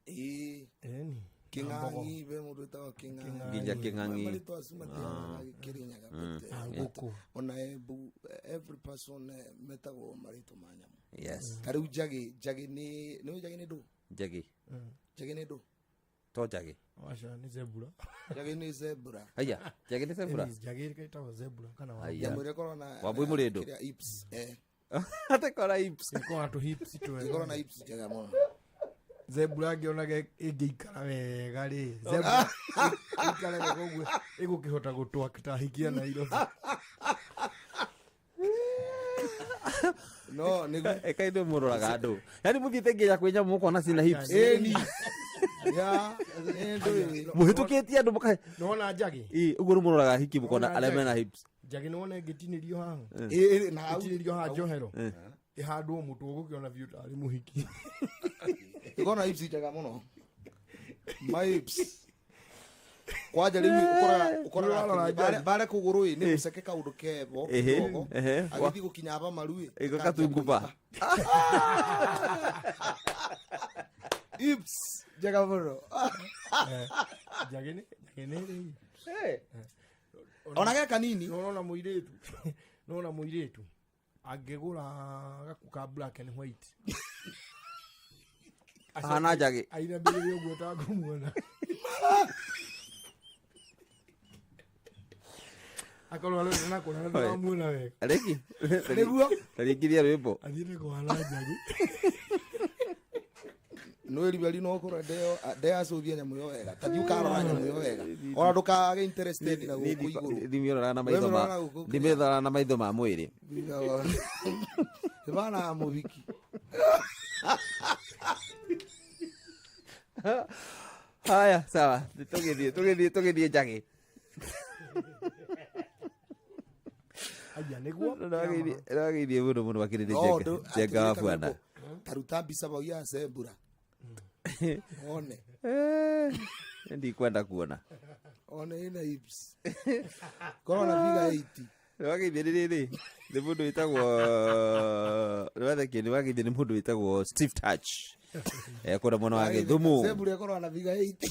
Ĩĩ. Ĩni. Kĩng'ang'i, be mũndũ wĩtagwo Kĩng'ang'i. Nginya Kĩng'ang'i. Marĩtwa acio matihananaga Kĩrĩnyaga, but, Na ngũkũ. ona Embu, every person metagwo marĩtwa ma nyamũ. Yes. Ta rĩu Njagĩ, Njagĩ nĩ nĩũĩ Njagĩ nĩ ndũ? Njagĩ. Njagĩ nĩ ndũ? To njagĩ. Aca nĩ zebra. Njagĩ nĩ zebra. Aya, njagĩ nĩ zebra. Ĩni, njagĩ ĩtagwo zebra kana wa. Aya. Nyamũ ĩrĩa ĩkoragwo na Wambui mũrĩndũ. kĩrĩa hips, eh. Atekora hips. Ĩkoragwo na tũ hips twega. Ĩkoragwo na hips njega mũno. Zebra ngĩonaga ĩngĩikara wega rĩ, zebra ĩikare wega ũguo ĩgũkĩhota gũtwakta hikia Nairobi. No, nĩguo. Eka ithuĩ mũroraga andũ. Yaani mũthiĩte nginya kwĩ nyamũ mũkona cina hips. Ĩni. Ya, nĩ ndũĩ. Mũhĩtũkĩtie andũ mũka. Nĩwona njagĩ? Ĩ, ũguo rĩu mũroraga hiki mũkona Nĩwona arĩa njagĩ? mena hips. Njagĩ nĩwona ĩngĩtinĩrio haha? Ĩ, ĩ, na hau. Ĩtinĩrio haha njohero. Eh. Ĩhandwo mũtwe ũgũkĩona biũ tarĩ mũhiki. Ĩkoragwo na hips njega mũno. Ma hips. Kwanja rĩu ũkoraga ũkoraga Nĩũrarora atĩrĩ, njagĩ. bare kũgũrũ ĩ nĩ mũceke kaũndũ kebo Ehe, kidogo. ehe. Agĩthiĩ gũkinya aba maru ĩ. Ĩgo katunguba. Hips njega mũno. Njagĩ nĩ njagĩ nĩ ĩrĩ hips. Ona ge kanini. Nĩwona mũirĩtu. Nĩwona mũirĩtu angĩgũra gakuo ka black and white. Ahana njagĩ. Ainamĩrĩre ũguo ũtakũmuona. Akorwo arorete na kũna na ndũramuona wega. Arĩki. Nĩguo. Tarĩngithia rwĩmbo. Athiĩte kũhana njagĩ. Nĩ ribari no ũkorwo ndeyacũthia nyamũ ĩyo wega. Ta thiĩ ũkarora nyamũ ĩyo wega. Ona ndũkage interested na gũkũ igũrũ. Ndimĩroraga na maitho ma Wemĩroraga gũkũ ndimĩroraga na maitho ma mwĩrĩ. Ĩbana mũhiki. Haya, sawa. Tũgĩthiĩ tũgĩthiĩ tũgĩthiĩ njagĩ. Aya nĩguo. Nĩwageithie mũno mũno makĩria nĩ No, Njenga wa atĩrĩ bwana. karwĩmbo, ta ruta mbica bau ya zebra. One. Ndikwenda kuona. One ĩna hips. Korwo na figa 80. Nĩwageithie nĩ rĩrĩ nĩ mũndũ wĩtagwo nĩwathekio nĩwageithio nĩ mũndũ wĩtagwo Steve Touch. Kũrĩa mwena wa Gĩthumo. Zebra ĩkorwo na figa 80.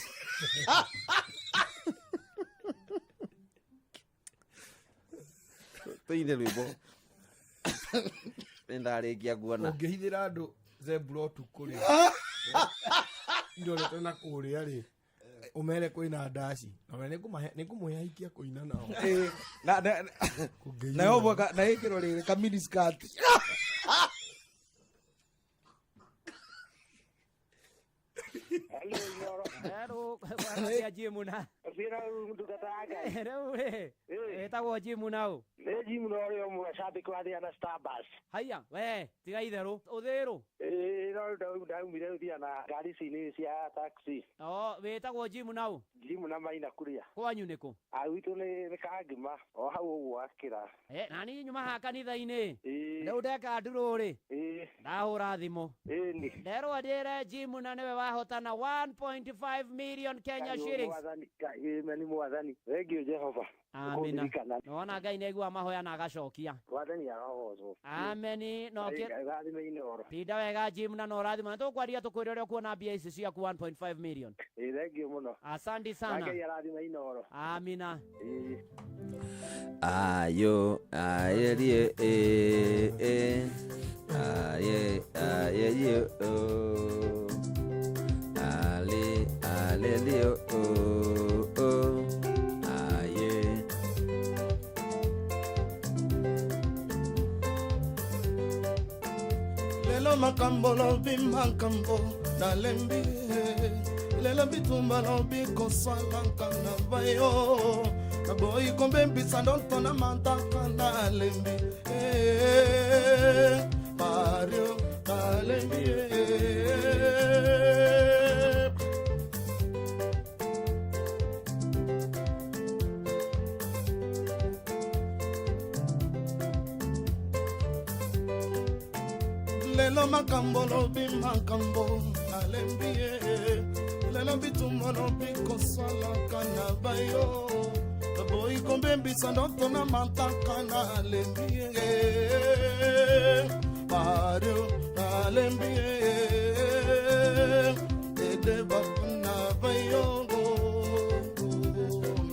Tũine rwĩmbo. Nĩndarĩkia nguona. Ũngĩhithĩra andũ zebra ũtukũ rĩ. Irorete na kũrĩa rĩ. Ũmere kwĩna ndaci. Na we nĩngũmũhe ahikia kũina nao. Ĩ, na na na yo mwaka na ĩkĩrwo rĩrĩ ka mini skirt. Hello, kwaragia Jimu na. Rĩu rĩ, ĩtagwo Jimu na ũ? Nĩ Jimu na ũrĩa ũmwe cambĩki wa Thiana Starbucks. Haiya, we, tiga itherũ. Ũthĩrũ? Ĩĩ, no rĩu ndaumire rĩu thiaga na ngari ici nĩ cia taxi. O, wĩtagwo Jimu na ũ? Jimu na Maina Kuria. Kwanyu nĩ kũ? A gwitũ nĩ Kangima, o hau ũguo akĩra. Eh, na niĩ nyuma haha kanitha-inĩ. Rĩu ndeka ndurũ rĩ. Ndahũra thimũ. Ĩni. Nderwo njĩre Jimu na nĩwe wahota wahotana 1.5 million Kenya shillings. Mwathani, Amen mwathani. Thank you Jehova. Amina. Kũndirikana. Nĩwona Ngai nĩaigua mahoya na agacokia. Mwathani arogocwo. Ameni. No Ngai rathime Inooro. Tinda wega Jim na no rathima. Tũkwaria tũkwĩre ũrĩa ũkuona mbia ici ciaku 1.5 million. Ĩĩ thank you mũno. Asante sana. Ngai arathime Inooro. Amina. Ĩĩ. Ayo, aye, e, e, aye, aye, ye, o. Ale, ale, le, o, o, aye. Lelo makambo lobi makambo nalembi lelo bitumba lobi kosalaka na bayo naboyi kombembisa ndoto na mantaka nalembi Eh, Mario nalembi eh. Lelo makambo lobi makambo nalembi ye lelo bitumba lobi kosalaka na bayo naboyi kombembisa ndoto na mantaka nalembi ye Mario nalembi ye ede bapuna bayo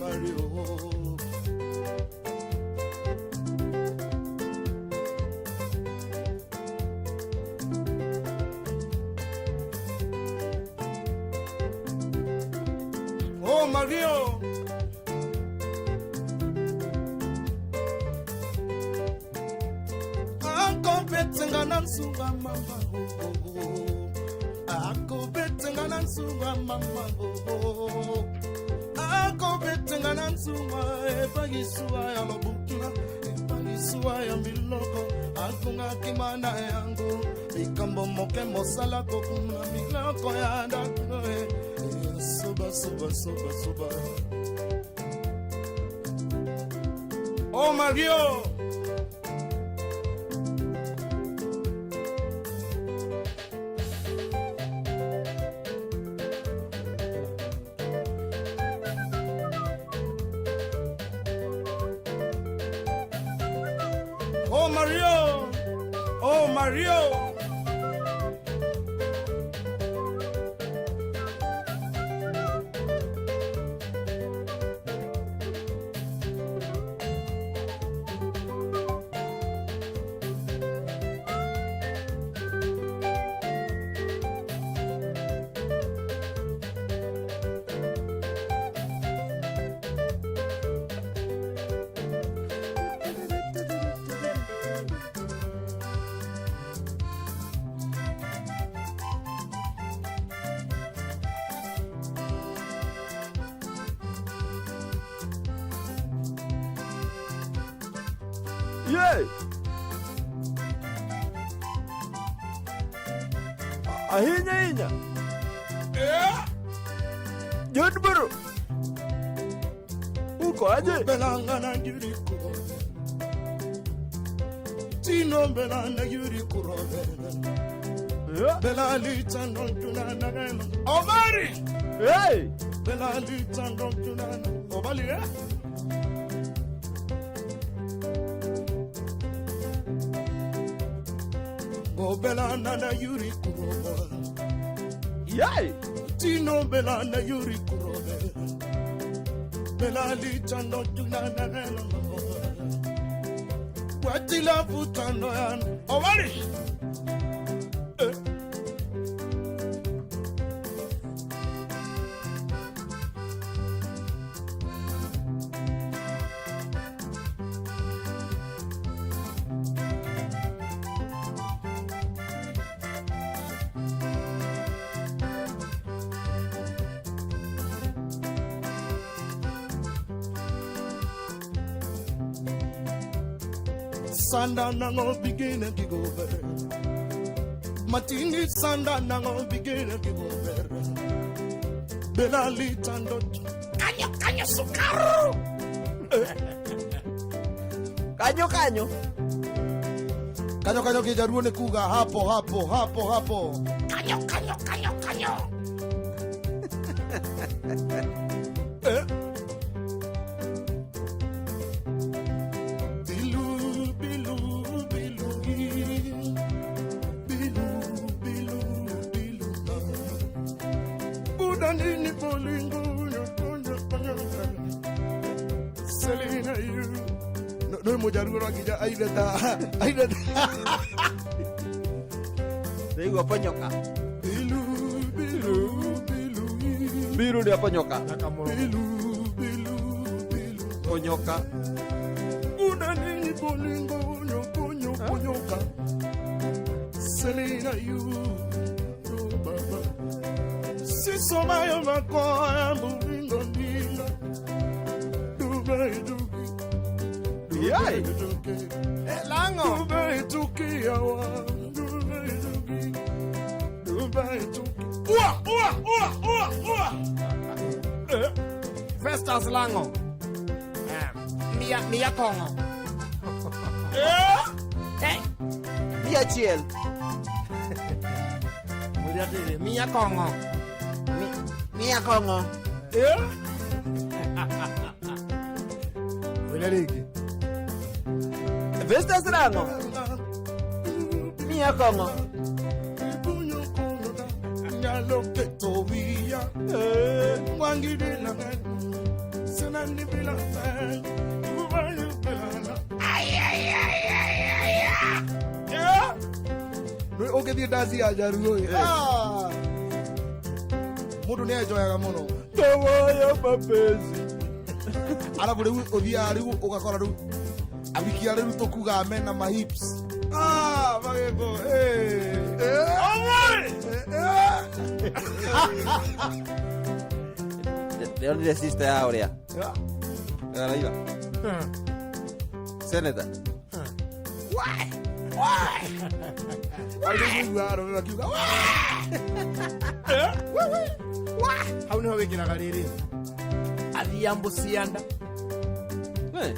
Mario. Oh Mario. Akobetenga na nsuka mama oh, oh, oh. Akobetenga na nsuka mama oh, oh. Akobetenga na nsuka epakisuwa ya lobukuna epakisuwa ya miloko akungaki mana yango likambo moke mosala kokuna miloko ya ndako eh, eh, soba soba soba soba. Oh Mario. Oh Mario! Oh Mario! Ye! Ahinya hinya. John Buru. Uko aje? Belanga na yuri kuro. Tino belanga yuri kuro. Belali tando tunana gano. Obari! Hey! Belali tando tunana. Obali eh? Go belana na yuri kuro. Yay! Tino belana yuri kuro. Belali tando tunana gano. Watila putano yan. Obari! Sanda nango begin and go over. Matini sanda nango begin and go over. Belali tando. Kanyo kanyo sukaru. Kanyo kanyo. Kanyo kanyo kijaruo ni kuga hapo hapo hapo hapo. Kanyo kanyo kanyo kanyo. Bilu, bilu, bilu, bilu, bilu, bilu. Buda nini bolingo, Selena you. No, no mujaruo rwakinya aireta aireta. Ndaigua ponyoka. Bilu, bilu, bilu. Biru nä ponyoka. Bilu, bilu, bilu. Ponyoka. Buda nini bolingo, nyo, ponyoka. Selena you, yo baba. Sisoma yo makoya mulingo ndinga. Dubai duki. Yai. Dubai duki. Lango. Dubai duki yawa. Dubai duki. Dubai duki. Ua ua ua ua ua. Festus Lango. Mia mia kongo. Eh? Mia achiel. Mwĩre atĩrĩ, mia kongo. Mia kongo. Eh? Mwĩre rĩngĩ. Festus Lango. Mia kongo. Nyalo keto wiya. Wangidila Senani bila fen. Dubai bila. Ay ay ay ay ay. Yeah. Nä å ngä thiä ndaci ya njaruo ä må ndå nä enjoyaga må no. Tawayo mapenzi. Arabu rä u å thiaga rä u å gakora rä u abikia rä u tå kugaga mena mahips magäko. Ndĩronire sister ya ũrĩa. Ya Raila. Senator. Arä arå makiuga Hau nĩho wĩkĩraga rĩrĩ. Athiambo cianda.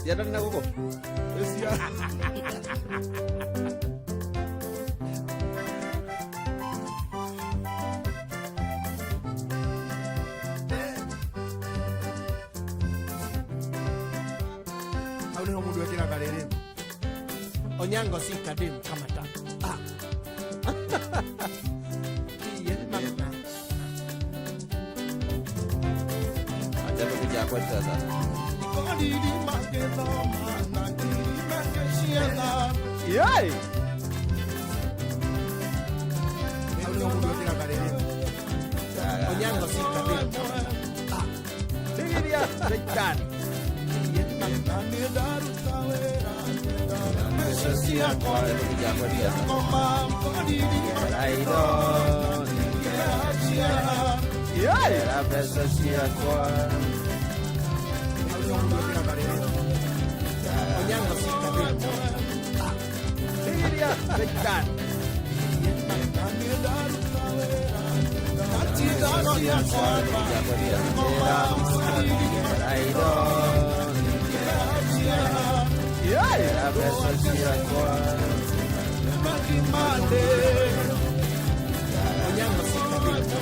Cianda nĩ na gũkũ. Hau nĩho mũndũ ekĩraga rĩrĩ. Onyango si kadem kama ta. Ah. Iye, mama. Acha tũkuja kwetu sasa. Yai. Hau nĩho mũndũ ekĩraga rĩrĩ. Onyango si kadem kama ta. Tigiria Shaitani. Yai. Era mbeca ciakwa. Hau nĩho mũndũ ekĩraga rĩrĩ. Onyango si kadem kama ta. Tigiria Shaitani. Yai. Era mbeca ciakwa. Onyango si kadem kama ta.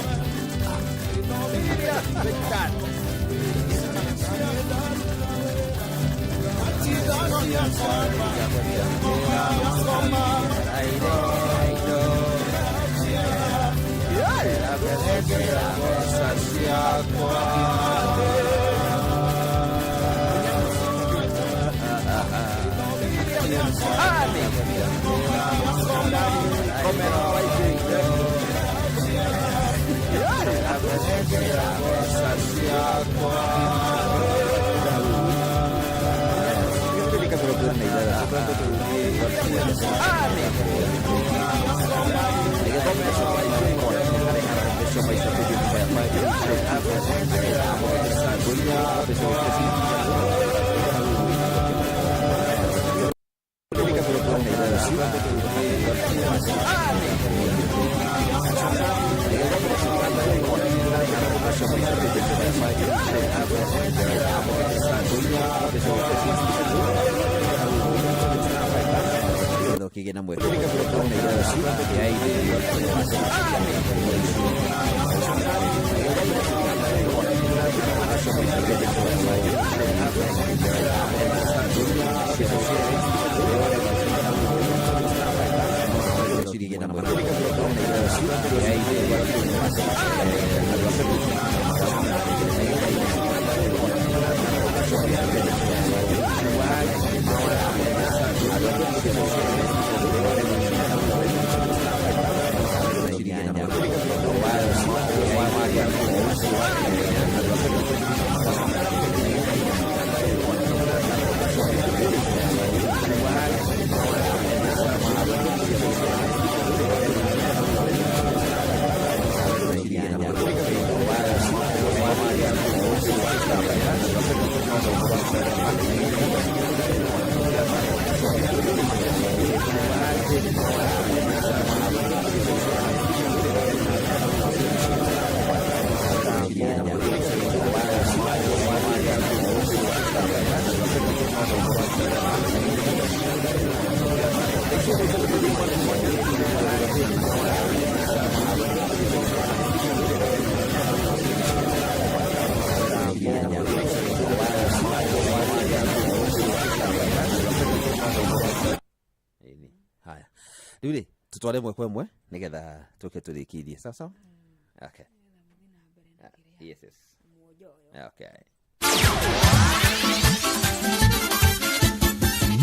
Tigiria Shaitani. Yai. Era mbeca ciakwa. Kigä na mweke. Rĩu rĩ tũtware ĩmwe kwa ĩmwe nĩgetha tũke tũrĩkĩrie sawa sawa. Okay. Yes, yes. Okay.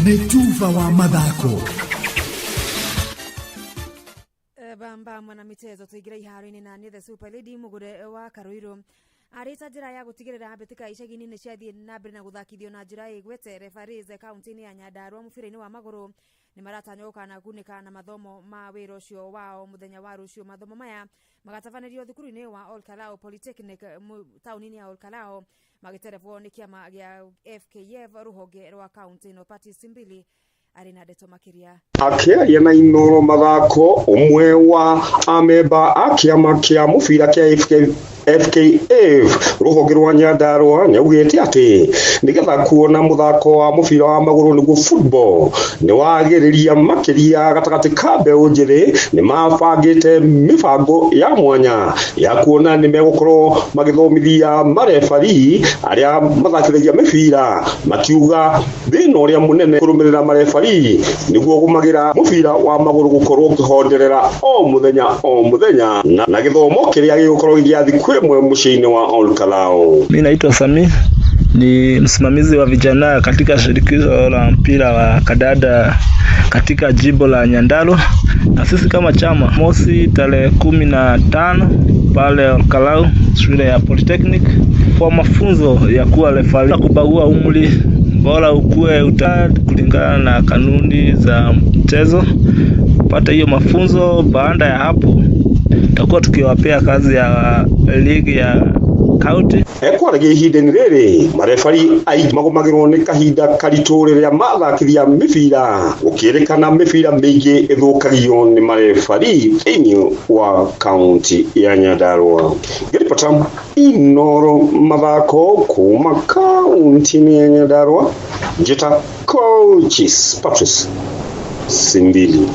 Nĩ tuba wa mathako. Bamba mwana michezo tuingira iharo-inĩ na nĩ the super lady mugure wa Karuiru arĩ ta njĩra ya gũtigĩrĩra mbĩtĩka icagi-inĩ nĩ ciathiĩ na mbere na gũthakithio na njĩra ĩgwete referees kaunti-inĩ ya Nyandarua mũbira-inĩ wa magũrũ nĩ maratanywo gũkanagunĩka na mathomo ma wĩra ũcio wao mũthenya wa rũciũ. Mathomo maya magatabanĩrio thukuru-inĩ wa Olkalou Polytechnic taũni-inĩ ya Olkalou magĩterebwo nĩ kĩama gĩa FKF rũhonge rwa kaunti ĩno. Patrice Simbili arĩ na ndeto makĩria. Akĩaria na Inoro mathako ũmwe wa amemba a kĩama kĩa mũbira kĩa FKF rũhonge rwa Nyandarua nĩaugĩte atĩ nĩgetha kuona mũthako wa mũbira wa magũrũ nĩguo football nĩwagĩrĩria makĩria gatagatĩ ka mbeũ njĩthĩ nĩmabangĩte mĩbango ya mwanya ya kuona nĩmegũkorwo magĩthomithia marebari arĩa mathakithagia mĩbira makiuga thĩna ũrĩa mũnene kũrũmĩrĩra marebari nĩguo gũmagĩra mũbira wa magũrũ gũkorwo ũkĩhonderera o mũthenya o mũthenya na gĩthomo kĩrĩa gĩgũkorwo gĩgĩa thikũ ĩmwe mũciĩ-inĩ wa Olkalou. Mimi naitwa Sami, ni msimamizi wa vijana katika shirikisho la mpira wa kadada katika jimbo la Nyandarua, na sisi kama chama mosi tarehe 15 pale Olkalou shule ya Polytechnic kwa mafunzo ya kuwa refari, kubagua umri, bora ukue kulingana na kanuni za mchezo, pata hiyo mafunzo. Baada ya hapo tutakuwa tukiwapea kazi ya ligi ya county. Ekwaragia ihinda-inĩ rĩrĩ marebari aingĩ magũmagĩrwo nĩ kahinda karitũ rĩrĩa mathakithia mĩbira gũkĩrĩkana mĩbira mĩingĩ ĩthũkagio nĩ marebari thĩinĩ wa kaunti ya Nyandarua. Ngĩribota Inoro mathako kuma kaunti-inĩ ya Nyandarua, njĩta Coaches Patrice Simbili.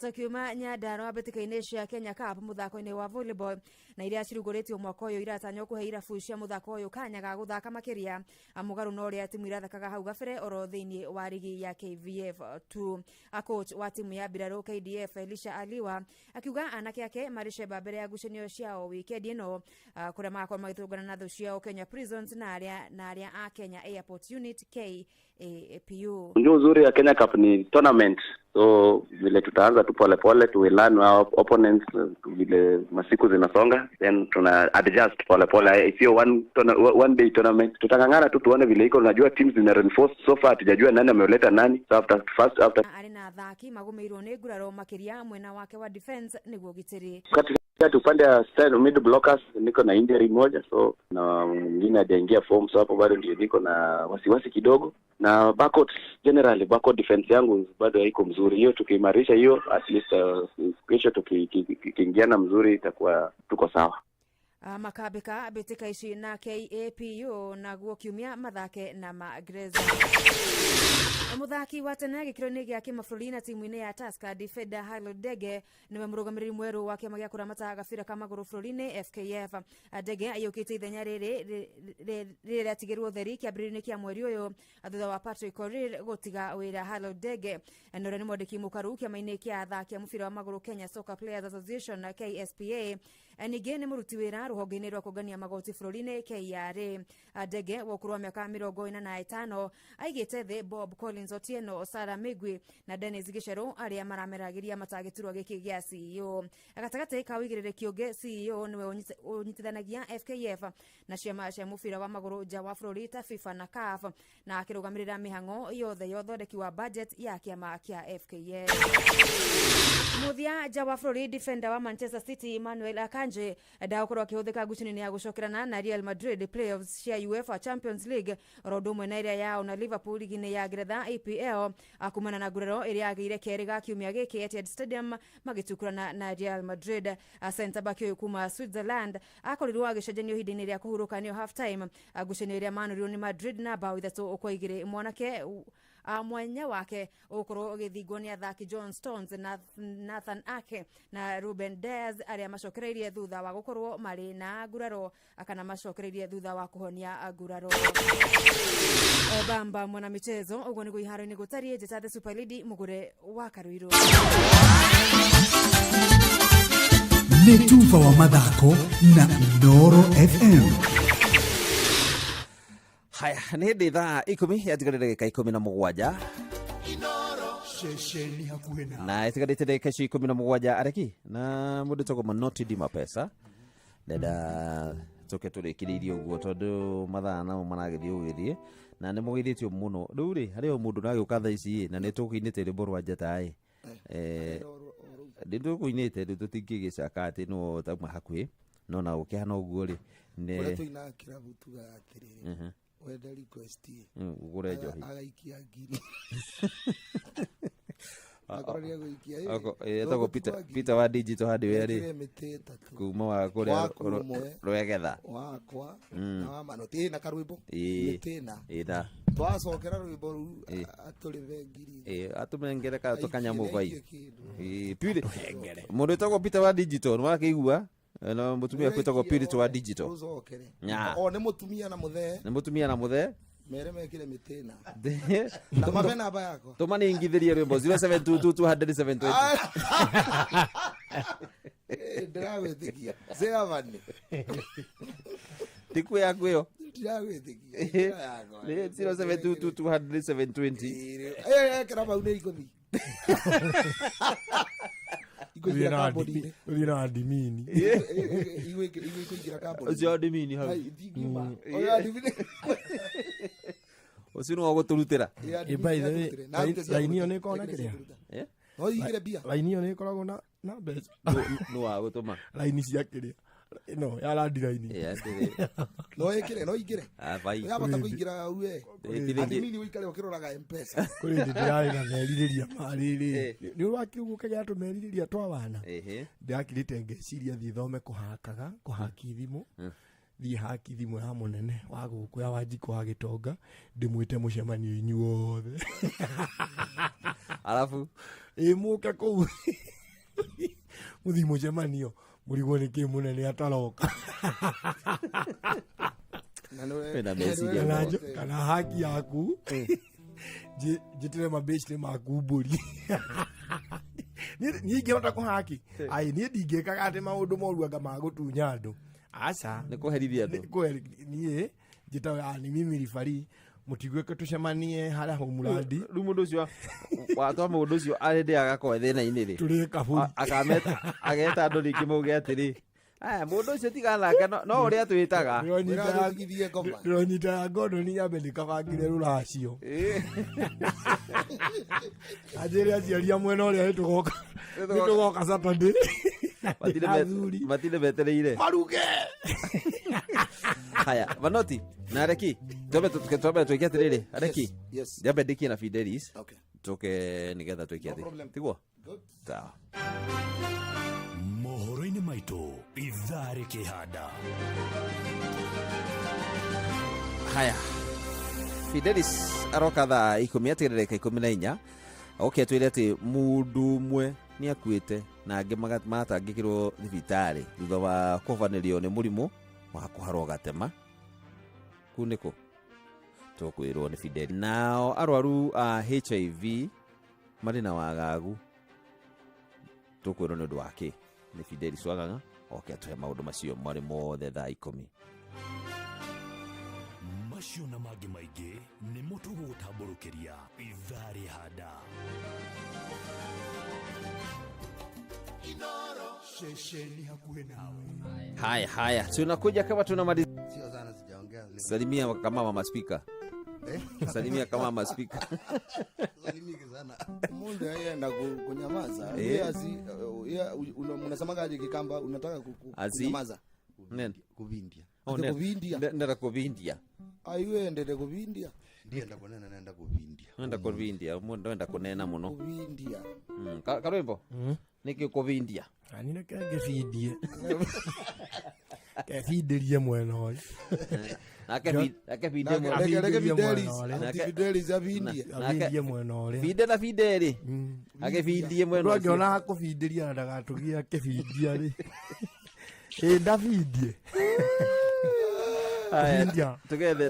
Tukiuma Nyandarua mbĩtĩka-inĩ cia Kenya Cup mũthako-inĩ wa volleyball na iria cirugũrĩtio mwaka ũyũ iratanywo kũhe irabu cia mũthako ũyũ kanya ga gũthaka makĩria mũgarũ na ũrĩa timu irathakaga hau gabere oro thĩinĩ wa rigi ya KVF 2. A coach wa timu ya mbirarũ KDF Elisha Aliwa akiuga anake ake marĩ cemba mbere ya ngucanio ciao wikendi ĩno kũrĩa magakorwo magĩtũngana na thũ ciao Kenya Prisons na arĩa a Kenya Airport Unit KAPU. Unajua uzuri ya Kenya Cup ni tournament, so vile tutaanza tu pole pole tu learn our opponents vile masiku zinasonga, then tuna adjust pole pole. Sio one day tournament, tutangangana tu tuone vile iko. Unajua teams zina reinforce, so far hatujajua nani ameleta nani, so after first after arĩ na athaki magũmĩirwo nĩ nguraro makĩria mwena wake wa defense nĩguo gitĩri. Katikati upande wa style mid blockers niko na injury moja, so na mwingine hajaingia form, so hapo bado ndio niko na wasiwasi kidogo. Na backward generally backward defense yangu bado haiko mzuri, hiyo tukiimarisha hiyo at least kesho tukiingiana mzuri itakuwa tuko sawa. Makabika mbĩtĩka ici na KAPU naguo kiumia mathake na magreza. Mũthaki wa tene gĩkĩro-inĩ gĩa kĩmabũrũri na timu-inĩ ya Tusker defender Harold Dege nĩwe mũrũgamĩrĩri mwerũ wa kĩama gĩa kũramata gabira ka magũrũ bũrũri-inĩ FKF. Dege aiyũkĩtie ithenya rĩrĩ rĩrĩa rĩatigĩrwo theri kĩambĩrĩria-inĩ kĩa mweri ũyũ thutha wa Patrick Korir gũtiga wĩra. Harold Dege na ũrĩa nĩ mwandĩki mũkaru kĩama-inĩ kĩa athaki a mũbira wa magũrũ Kenya Soccer Players Association KSPA, ningĩ nĩ mũruti wĩra rũhonge-inĩ rwa kũngania magoti bũrũri-inĩ KRA. Dege wa ũkũrũ wa mĩaka 45 aigĩte thĩ Bob Collins Otieno, Sarah Migwi na Dennis Gicheru arĩa marameragĩria matagĩturwa gĩkĩ gĩa CEO. Gatagatĩ ka ũigĩrĩrĩki ũngĩ, CEO nĩwe ũnyitithanagia FKF na ciama cia mũbira wa magũrũ nja wa bũrũri ta FIFA na CAF na akĩrũgamĩrĩra mĩhang'o yothe ya ũthondeki wa budget ya kĩama kĩa FKF. Muthia nja wa bũrũri, defender wa Manchester City Manuel Akanji ndagũkorwo akĩhũthĩka ngucanio-inĩ ya gũcokerana na Real Madrid playoffs cia UEFA Champions League oro ũndũ ũmwe na ĩrĩa yao na Liverpool ligi-inĩ ya Ngeretha EPL kumana na nguraro ĩrĩa yagĩire kerĩ ga kiumia gĩkĩ Etihad Stadium magĩtukurana na Real Madrid. Center back ũyũ kuma Switzerland akorirwo agĩcenjanio ihinda-inĩ rĩa kũhurũka nĩyo half time, ngucanio ĩrĩa manũrirwo nĩ Madrid na bao 3-2. Mwanake Mwanya wake ũgũkorwo ũgĩthingwo nĩ athaki John Stones na Nathan Ake na Ruben Dias arĩa macokereirie thutha wa gũkorwo marĩ na nguraro kana macokereirie thutha wa kũhonia nguraro. Bamba mwana michezo ũguo nĩguo iharo-inĩ gũtariĩ. Njĩta the super lady mũgũre wa Karuirũ. Nĩ tuba wa mathako na Inooro FM. Haya, nĩ hĩndĩ thaa 10 yatigarĩ ndagĩka 17. Ceceni hakuhĩ na Na ĩtigarĩte ndagĩka icio 17, areki na mũndũ tagwo Manoti Dima Pesa ndenda tũke tũrĩkĩrĩirie ũguo tondũ mathaa namo maragĩthiĩ ũgĩthiĩ na nĩ mũgeithĩtio mũno. Rĩu rĩ, harĩ o mũndũ ũragĩũka thaa ici ĩ, na nĩ tũkũinĩte rwĩmbo rwa njata ĩ. Nĩ tũkũinĩte rĩu, tũtingĩgĩcaka atĩ no tauma hakuhĩ no na gũkĩhana ũguo rĩ ũrĩa nĩ tũinaga kĩrabu tugaga atĩrĩrĩ, wenda request ĩ, ũgũre njohi. Agaikia ngiri akorwo nĩ egũikia ĩ, Etagwo tũgũtukua Peter ngiri. Peter wa digital hardware Wekĩre rĩ mĩtĩ ĩtatũ. kuma wa kũrĩa Waku ũmwe. Rwegetha. Wakwa na wa Manoti ĩ, na karwĩmbo mĩtĩ ĩna. Ĩna. Twacokera rwĩmbo rũu, atũrĩbe ngiri. Atũmengere ka tũkanyamũ vai. Aikie kĩndũ. Pure mũndũ wĩtagwo Peter wa digital nĩ wakĩigua na mũtumia kwĩtagwo Purity wa digital. Rũcokere. Nya. O nĩ mũtumia na mũthee. Nĩ mũtumia na mũthee. Mere mekĩre mĩtĩ ĩna na mabe namba yakwa. Tũmaningithĩrie rwĩmbo 0722 200. Ndĩrawĩtĩkia seavani. Tiku yaku ĩyo. Ndĩrawĩtĩkia Ĩra yakwa. Nĩ 0722 200. Ekĩra mau nĩ ikũthi ikũingĩra kambuni-inĩ. Ũthiĩ na adimini. Ikũingĩra kambuni. Ũcio adimini hau. Ai, ndingiuma. Ũyũ adimini. Ũcio nĩwe ũgũtũrutĩra. Ĩ, adimini By the way, nĩatũrutĩre. Na arute cia raini ĩyo kũruta. nĩ ĩkoragwo na Ekĩre kĩrĩa? cia kũruta. Eh? No ũingĩre mbia. Raini ĩyo nĩ ĩkoragwo na mbeca. Nĩ wa gũtũma. Raini cia kĩrĩa ĩno ya randi raini. No ĩkĩre, no ingĩre. Ah, vai. Yabata kũingĩra uwe. Ĩ, Adimini ũikare ũkĩroraga M-Pesa. Kũrĩ hĩndĩ ndĩrarĩ na merirĩria ma rĩrĩ, nĩ ũrakiuga ũkagĩa tũmerirĩria twa wana. Ndĩrakirĩte ngeciria thiĩ thome kũhakaga kũhaki thimũ, thiĩ haki thimũ ya mũnene wa gũkũ ya Wanjikũ wa Gĩtonga, ndĩmwĩte mũcemanio inyuothe. Arabu ĩ mũke kũu mũthiĩ mũcemanio mũrigwo nĩ kĩ mũnene ataroka. Na nĩwe- Wĩna meciria kana mega. kana haki yaku njĩtĩre mabĩcĩrĩ maku mbũri. Niĩ ingĩhota kũhaki ai niĩ ndingĩkaga atĩ maũndũ moru anga ma gũtunya andũ, aca. Nĩ kũherithia andũ. Niĩ njĩtaga ni mimi ribari, mũtiguĩke tũcemanie harĩa homurandi. Rĩu mũndũ ũcio watwa mũndũ ũcio arĩndĩ agakorwo thĩna-inĩ rĩ. Tũrĩe kabũri. Akameta ageta andũ rĩngĩ mauge atĩrĩ, aya mũndũ ũcio tigathake no ũrĩa twĩtaga. Ũragĩtigithie ngoma. Ndĩronyita ya ngondo ni nyambe ndĩkabangire rũracio, anjĩre aciari a mwena ũrĩa nĩtũgoka, nĩtũgoka Saturday. Matinde Athuri. Matinde metereire maruge. Haya, Vanoti na areki twambe twambe twĩke atĩrĩrĩ, areki. Yes. Njambe ndĩkie na Fidelis. Okay. Tũke nĩgetha twĩke No atĩ problem. tiguo. Good. Sawa. Mohoro-inĩ maitũ ithaa rĩkĩhanda. Haya, Fidelis aroka thaa 10 atigĩrĩre ndagĩka 14 oke atwĩre atĩ mũndũ ũmwe nĩ akuĩte na angĩ maratangĩkĩrwo thibitarĩ thutha wa kũhobanĩrio nĩ mũrimũ wa kũharwo gatema. Kuu nĩkũ tũkwĩrwo nĩ Fidel. Nao arwaru a HIV marĩ na wagagu tũkwĩrwo nĩ ũndũ wa kĩ nĩ Fidelis Wang'ang'a oke atũhe maũndũ macio marĩ mothe thaa 10. Macio na mangĩ maingĩ nĩmo tũgũgũtambũrũkĩria ithaa rĩhanda. Ceceni hakuhĩ nawe. Haya haya, tunakuja kama tunamaliza. Sio sana sijaongea. Salimia kama mama speaker. Eh? Salimia kama mama speaker. Salimike sana. Mundu ayenda kunyamaza. Yeye yeye unasemaga aje Kikamba unataka kunyamaza? Nen. Kuvindia. Oh, Ati nen. kuvindia. Nenda kuvindia. Aiwe endete kuvindia. Ndienda kunena nenda kuvindia. Nenda kuvindia, mundu enda kunena muno. Kuvindia. Karwimbo? Niki kuvindia? Ani reke ngĩbindie. Kebindĩrie mwena ũyũ. Nake nake binde mwena. Reke Reke Abindie Fidelis, mwena ũrĩa. ati Fidelis abindie. Abindie mwena ũrĩa. Binde na binde rĩ. Agĩbindie mwena Mũndũ ũcio. angĩona hakũbindĩria na ndagatũgie akĩbindia rĩ. Ĩ ndabindie. Haya, Kũbindia. tugethe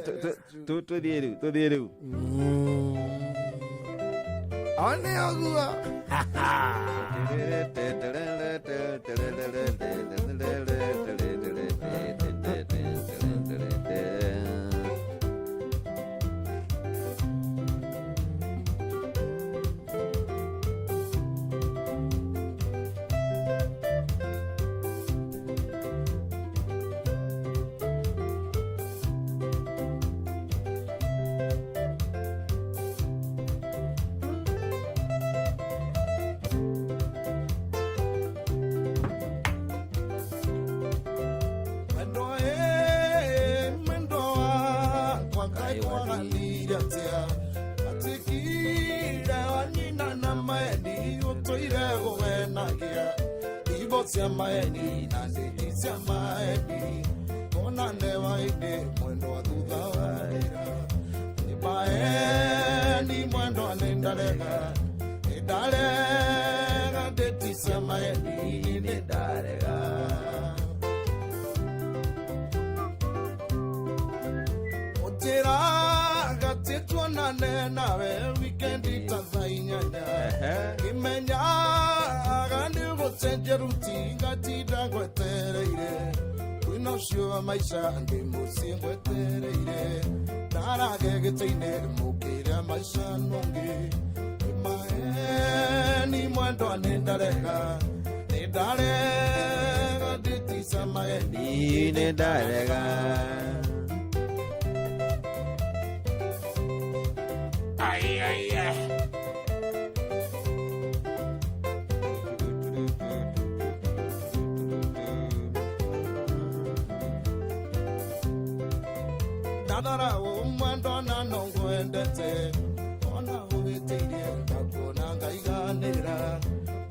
tũthiĩ rĩu tũthiĩ rĩu. One ũguo. Mwendo ĩ, mwendo wakwa Ngai kwaganire atĩa atigire wa nyina na maeni ũtũire gũgenagia ibo cia maeni na ndĩki cia maeni ona newa-inĩ mwendo wa thutha wa wĩra nĩ maeni mwendo nĩ ndarega nĩ ndarega ndĩti cia maeni nĩ ndarega. Ũtĩraga atĩ tuonane nawe wikendi ta thaa inyanya ngĩmenyaga nĩ ũgũcenjia ruti ngatinda ngwetereire kwĩna ũcio wa maica ndĩ mũciĩ ngwetereire ndarage gĩtĩ-inĩ mũkĩra maica nũngĩ maeni mwendwa nĩ ndarega nĩ ndarega ndĩtica maeni Nĩ ndarega. Ai, ai, ai. Ndatharawo mwendo na no ngwendete ona ũhĩtĩirie ngakuona ngaiganĩra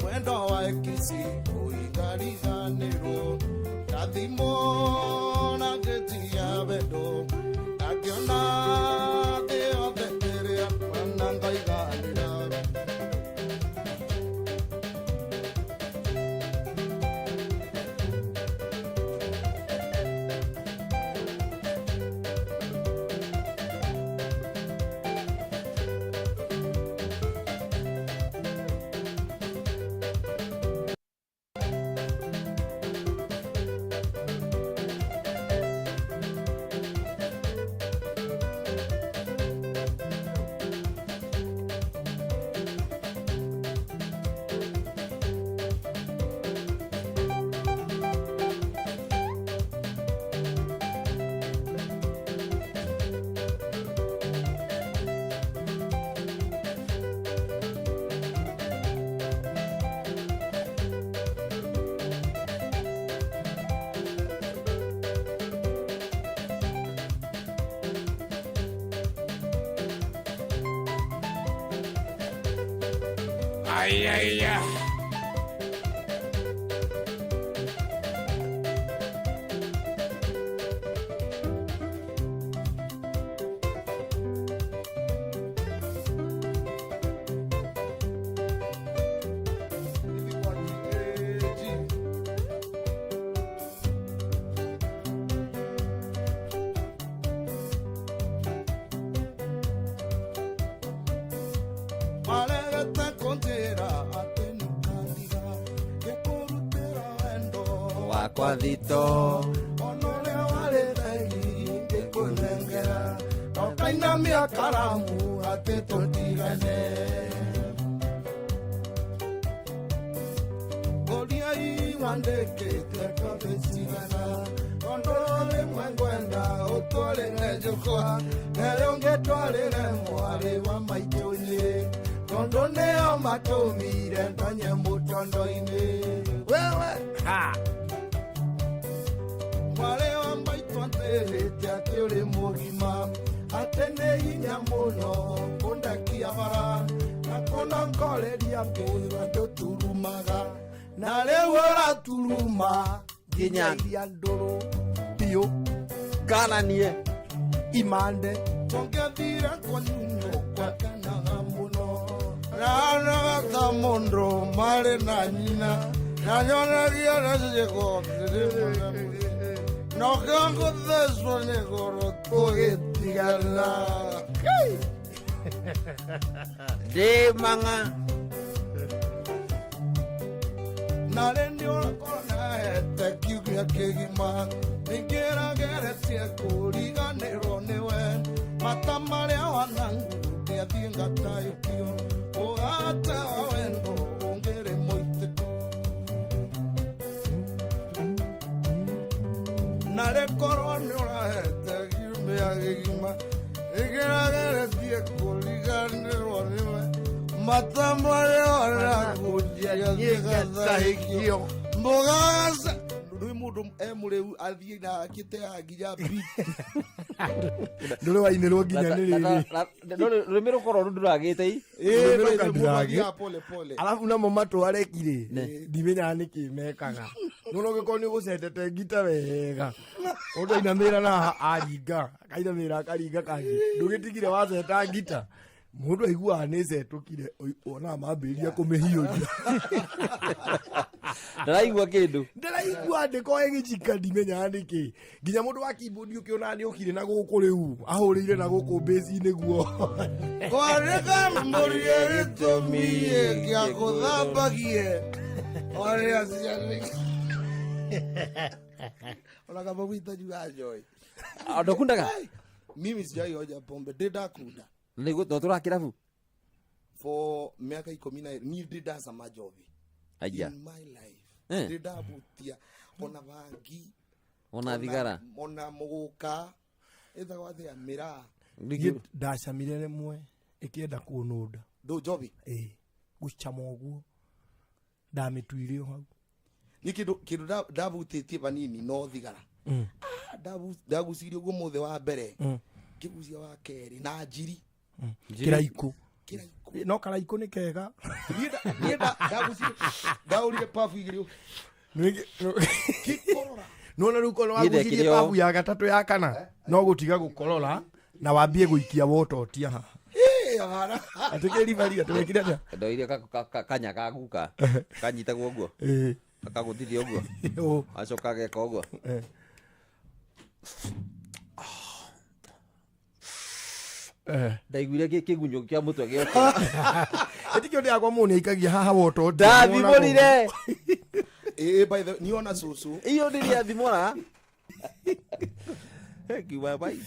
mwendo wa ekisi ũingariganĩrwo ngathimwo na ngĩti ya wendo ngakĩona thĩ yothe ĩrĩa na ngaiganĩra. Ai, ai, ai. Maregete kũnjĩra atĩ nĩũkandiga ngĩkũrutĩra wendo Wakwa thito. ona ũrĩa warĩ regi ngĩkũnengera nokainamia karamu atĩ tũtigane ngũria iwandĩkĩte kothi cigana tondũ rĩmwe ngwenda ũtwarĩre njũkwa nerĩ ũngĩtwarĩre mwarĩ wa maitũ-inĩ tondũ nĩo matũmire ndonye mũtondo-inĩ wewe ha mwarĩ wa maitũ atĩrĩte atĩ ũrĩ mũgima atĩ nĩ hinya mũno kũndekia bara na kũnongoreria ngũra ndũturumaga na rĩu ũraturuma Nginya iria ndũrũ. Biũ. Kananie. Imande. Tũngĩathire kwanyu gwakanaga mũno Ranaga ta mũndũ marĩ na nyina na nyonagia na ciĩko no kĩongũthecwo nĩ goro tũgĩtigana. Ndĩ mang'a. Narĩ nĩ ũrakorwo kiumia kĩgima ningĩrageretie kũriganĩrwo nĩwe mata marĩa wanangu ndĩathiĩ ngatayũkio ũgate wa wendo ũngĩrĩ mũitĩku narĩ korwo nĩ ũrahete kiumia kĩgima ningĩrageretie kũriganĩrwo nĩwe mata marĩa wanangu ndĩathiĩ ngatahĩkio mbogaca rä må ndå emå athiä na akä te nginya Ndũrĩ wainĩrwo nginya nĩ rĩrĩ. Rũrĩmĩ rũkorwo rũnduragĩte i. Rũrĩmĩ rũkandurage. pole pole. Alafu namo matũ arekire ndimenyaga nĩkĩ mekaga nona ũngĩkorwo nĩ ũgũcetete ngita wega ũndũ ainamĩra na haha aringa akainamĩra akaringa kangĩ ndũgĩtigire waceta ngita mũndũ aiguaga nĩ cetũkire onaga mambĩrĩria kũmĩhiũria. Ndaraigua kĩndũ. Ndĩraigua ndĩko ĩgĩcika ndimenyaga nĩkĩ nginya mũndũ wa keyboard ũkĩona nĩ ũkire na gũkũ rĩu ahũrĩire na gũkũ bass-inĩ guo. Kwarĩka mũrie gĩtũmi gĩa kũthambagie ũrĩa ciana ona kama witanyuaga njohi. Ndũkundaga? Mimi sijai oja pombe ndĩ ndakunda. Nĩguo no tũra kĩrabu. For mĩaka 12 niĩ ndĩ ndacama njohi. Aya. In my life Eh. ndĩ ndabutia ona bangi Ona thigara. ona mũgũka ĩtagwo atĩa mĩraa. Niĩ ndacamire rĩmwe ĩkĩenda kũnũnda. Ndũ njohi? Ĩĩ gũcama ũguo ndamĩtuire o hau. Nĩ kĩndũ ndabutĩtie vanini no thigara. Ndagucirie ũguo mũthĩ wa mbere ngĩgucia wa kerĩ na njiri. Kĩraikũ. No karaikũ nĩ kega. Niĩ ndagucirie ndaũrire pabu igĩrĩ. Nona rĩu korwo Niĩ wagucirie ndekire o- pabu ya gatatũ ya kana no gũtiga gũkorora na wambie gũikia wototia haha. Ĩ, hapana. Atĩ kĩribaria twekire atĩa? Ndoire kanya ka guka kanyitagwo ũguo Ĩĩ. akagũthithia ũguo Ũ. acoka ageka ũguo. Eh. Ndaiguire kĩgunyũ kĩa mũtwe gĩoka. Ĩtikĩo ndĩakwa mũndũ nĩaikagia haha wototia. Ndathimũrire. Ĩ, by the niĩ ona cũcũ iyo ndĩrĩathimũra kiuga bai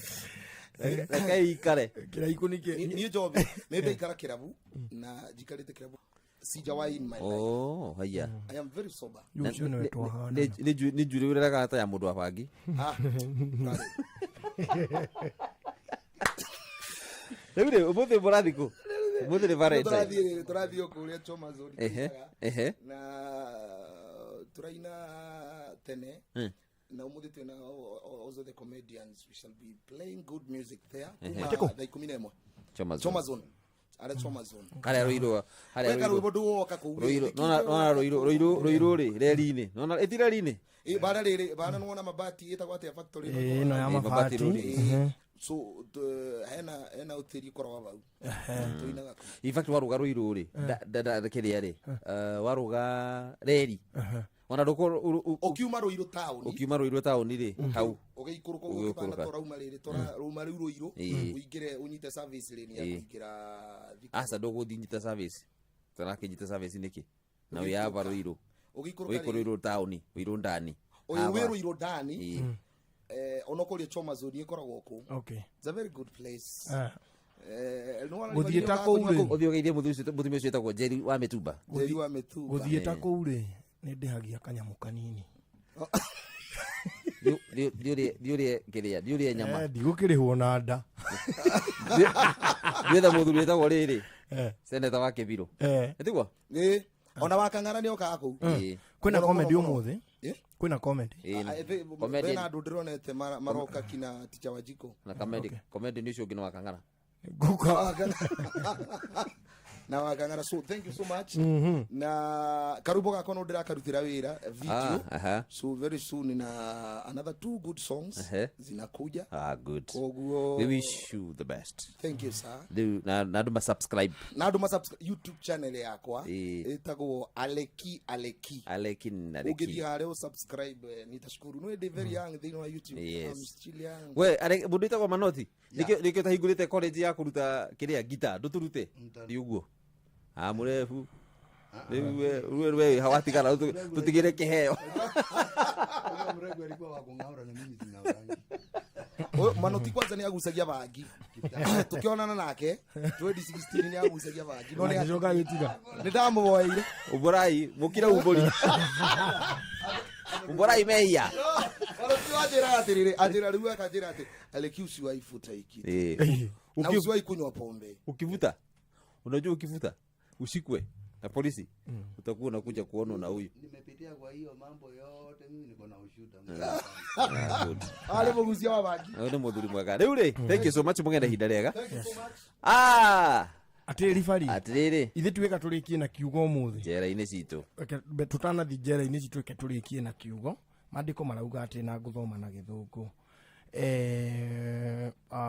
reke ikare. Kĩraikũ nĩkĩ? Niĩ njohi nĩ ndaikara kĩrabu na njikarĩte kĩrabu sijawahi in my life. Oh, haya. I am very sober. Rĩu ũcio nĩwe twahana. Nĩ njuĩrĩ ũreraga ta ya mũndũ wa bangi. Ah, Rĩu rĩ ũmũthĩ mũrathiĩ kũ? Ũmũthĩ nĩ Valentine. Tũrathiĩ tũrathiĩ o kũrĩa Choma Zone. Ehe, ehe. Na tũraina tene na ũmũthĩ twĩna also the comedians we shall be playing good music there Ehe. kuma Atĩkũ? thaa 11. Choma Zone. Choma Zone. Arĩa Choma Zone. Harĩa rũirũ harĩa Weka rwĩmbo ndũgoka kũu. Rũirũ nona nona rũirũ rũirũ rũirũ rĩ reri-inĩ nona ĩti reri-inĩ. Ĩ, bara rĩrĩ bara nĩwona mabati ĩtagwo atĩa factory ĩno? Ĩ, ĩno ya Ĩ, mabati mabati. rũrĩ. Mhm. So hena ũtĩri ũkoragwo hau. Tũinaga kũu. In fact waruga rũirũ rĩ kĩrĩa rĩ waruga reri ona ndũkorwo Ũkiuma Rũirũ taũni ũkiuma rũirũ taũni rĩ hau ũgĩikũrũka ũguo kĩbanda Ũgĩikũrũka. tũrauma rĩrĩ tũrauma rĩu Rũirũ Ĩ. ũingĩre ũnyite service lane ya Ĩ. kũingĩra Thika. aca ndũgũthiĩ nyita service tarakĩnyita service nĩkĩ na wĩ ava rũirũ Ũgĩikũrũka ũgĩikũrũ rĩrĩ rũirũ taũni rũirũ ndani ũyũ Ava. wĩ Rũirũ ndani Ĩ. ona kũrĩa Choma Zone ĩkoragwo kũu. Okay. It's a very good place. Eh. Nĩwona Gũthiĩ ta nĩwona kũu rĩ. Ũthiĩ ũgeithie mũtumia ũcio wĩtagwo Njeri wa mĩtumba. Njeri wa mĩtumba. Gũthiĩ ta kũu rĩ nĩ ndĩhagia kanyamũ kanini. Thiĩ ũrĩe kĩrĩa thiĩ ũrĩe nyama. Eh, ndigũkĩrĩhwo na nda. Thiĩ mũthuri wĩtagwo rĩrĩ Eh. seneta wa Kĩbirũ. Eh. Ĩtiguo? Ĩ, ona wa Kang'ara nĩ okaga kũu. Ĩ. Kwĩna Mũno, comedy mũno, mũno. ũmũthĩ? Ĩ? Kwĩna comedy? Ĩ, Ah, comedian. bena andũ ndĩronete maroka kina Teacher Wanjikũ. Na comedy nĩ ũcio ũngĩ nĩ wa Kang'ara. Guka. Na wakang'ara, so thank you so much. Mhm. Na karwĩmbo gakwa no ndĩrakarutĩra wĩra video. Ah, aha. So very soon na another two good songs Ehe. zinakuja. Ah, good. Koguo We wish you the best. Thank you, sir. Rĩu na andũ ma subscribe. Na andũ ma YouTube channel yakwa Ĩĩ. ĩtagwo Aleki Aleki. Aleki na Aleki. Ũngĩthiĩ harĩa ũsubscribe, nitashukuru. No ndĩ very young thĩinĩ wa YouTube. Yes. I'm still young. We mũndũ wĩtagwo Manoti, nĩkĩo ũtahingũrĩte college ya kũruta kĩrĩa ngita ndũtũrute ndi ũguo a mũrebu rĩu we watigara tũtigĩre kĩheo. Mregu alikuwa wa kung'aura na mimi sing'aurangi. Ũyũ Manoti kwanza nĩ agucagia bangi. Tukĩonana nake 2016 nĩ agucagia bangi. No nĩ Agĩcoka agĩtiga. Nĩ ndamũhoeire. Umbũrai mũkire umbũri umbũrai mehia. Manoti wanjĩra atĩrĩrĩ, anjĩra rĩu akanjĩra atĩ Aleki usiwahi futa hii kitu. Eh. Na usiwahi kunywa pombe. Ukivuta, unajua ukivuta ushikwe na polisi, utakuwa unakuja kuonwa na huyu. Nimepitia kwa hiyo mambo yote, mimi niko na ushuhuda. Ah, good. Arĩ mũgucia wa bangi. Ũyũ nĩ mũthuri mwega rĩu rĩ, thank you so much, mũgende ihinda rĩega. Ah, Atĩrĩ ribari. Atĩrĩrĩ. Ithuĩ tuĩka tũrĩkie na kiugo ũmũthĩ. Njera-inĩ citũ. Reke tũtanathi njera-inĩ citũ, reke tũrĩkie na kiugo. Maandĩko marauga atĩ, na ngũthoma na gĩthũngũ,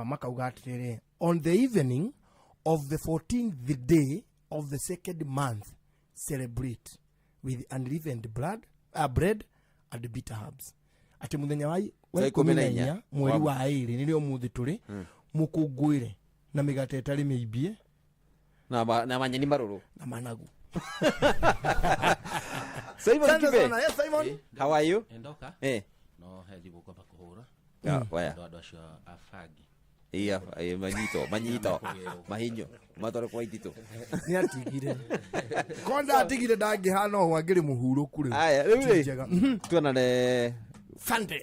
makauga atĩrĩrĩ, on the evening of the 14th day of the second month celebrate with unleavened bread and bitter herbs, atĩ mũthenya wa Wa ikũmi na 14 inya mweri wa ĩrĩ nĩrĩo ũmũthĩ tũrĩ, mũkũngũĩre na mĩgate ĩtarĩ mĩimbie na manyeni marũrũ na managu. Simon Asante Kibe. sana. Yes, Simon. How are you? Ndoka. No he thigũ kwamba kũhũra. Ah, waya. Andũ acio a bangi. Iya, manyito, manyito, mahinyo, matware kwa itito. Nĩ atigire konda atigire ndangĩhana ũguo angĩrĩ mũhurũku rĩu. Aya, rĩu Ti rĩ, njega. Tuonane Sunday.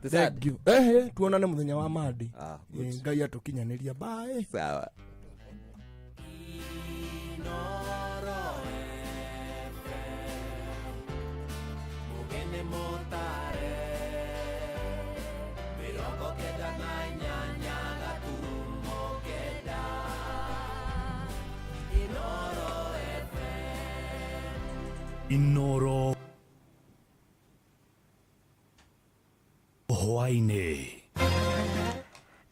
The Thank you. Ehe, tuonane mũthenya wa Monday. Ah, good. Ngai atũkinyanĩria. Bye. Sawa. Mugene motare 98 gaturumo 9 Inoro FM. Inoro hwainĩ.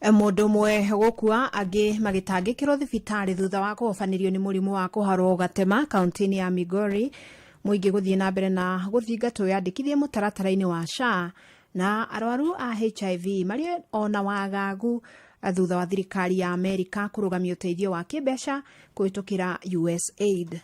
Mũndũ ũmwe gũkua angĩ magĩtangĩkĩrwo thibitarĩ thutha wa kũhobanĩrio nĩ mũrimũ wa kũharwo gatema kaunti-inĩ ya Migori. Mũingĩ gũthiĩ na mbere na gũthingatwo yandĩkithie mũtaratara-inĩ wa SHA, na arwaru a HIV marĩ ona wagagu thutha wa thirikari ya Amerika kũrũgamia ũteithio wa kĩmbeca kũhĩtũkĩra USAID.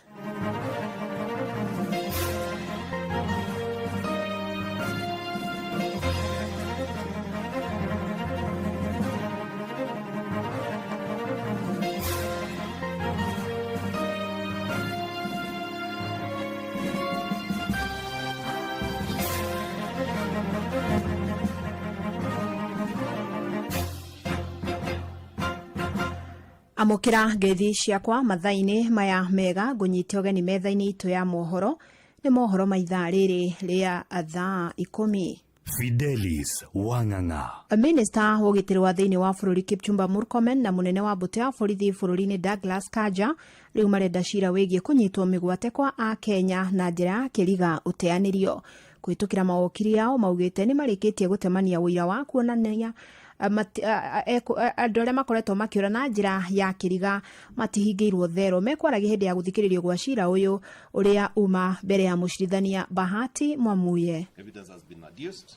Amũkĩra ngeithi ciakwa mathaa-inĩ maya mega, ngũnyite ũgeni metha-inĩ itũ ya mohoro. Nĩ mohoro ma ithaa rĩrĩ rĩa thaa 10. Fidelis Wang'ang'a. Minista wa ũgitĩri wa thĩinĩ wa bũrũri Kipchumba Murkomen na mũnene wa mbũtũ ya borithi bũrũri-inĩ Douglas Kanja rĩu marenda cira wĩgiĩ kũnyitwo mĩgwate kwa Akenya na njĩra ya kĩriga ũteanĩrio. Kũhĩtũkĩra mawokiri ao maugĩte nĩ marĩkĩtie gũtemania ũira wa kuonania andũ arĩa makoretwo makĩũra na njĩra ya kĩriga matihingĩirwo thero. Mekwaragia hĩndĩ ya gũthikĩrĩrio gwa cira ũyũ ũrĩa uma mbere ya mũcirithania Bahati Mwamuye. Evidence has been adduced,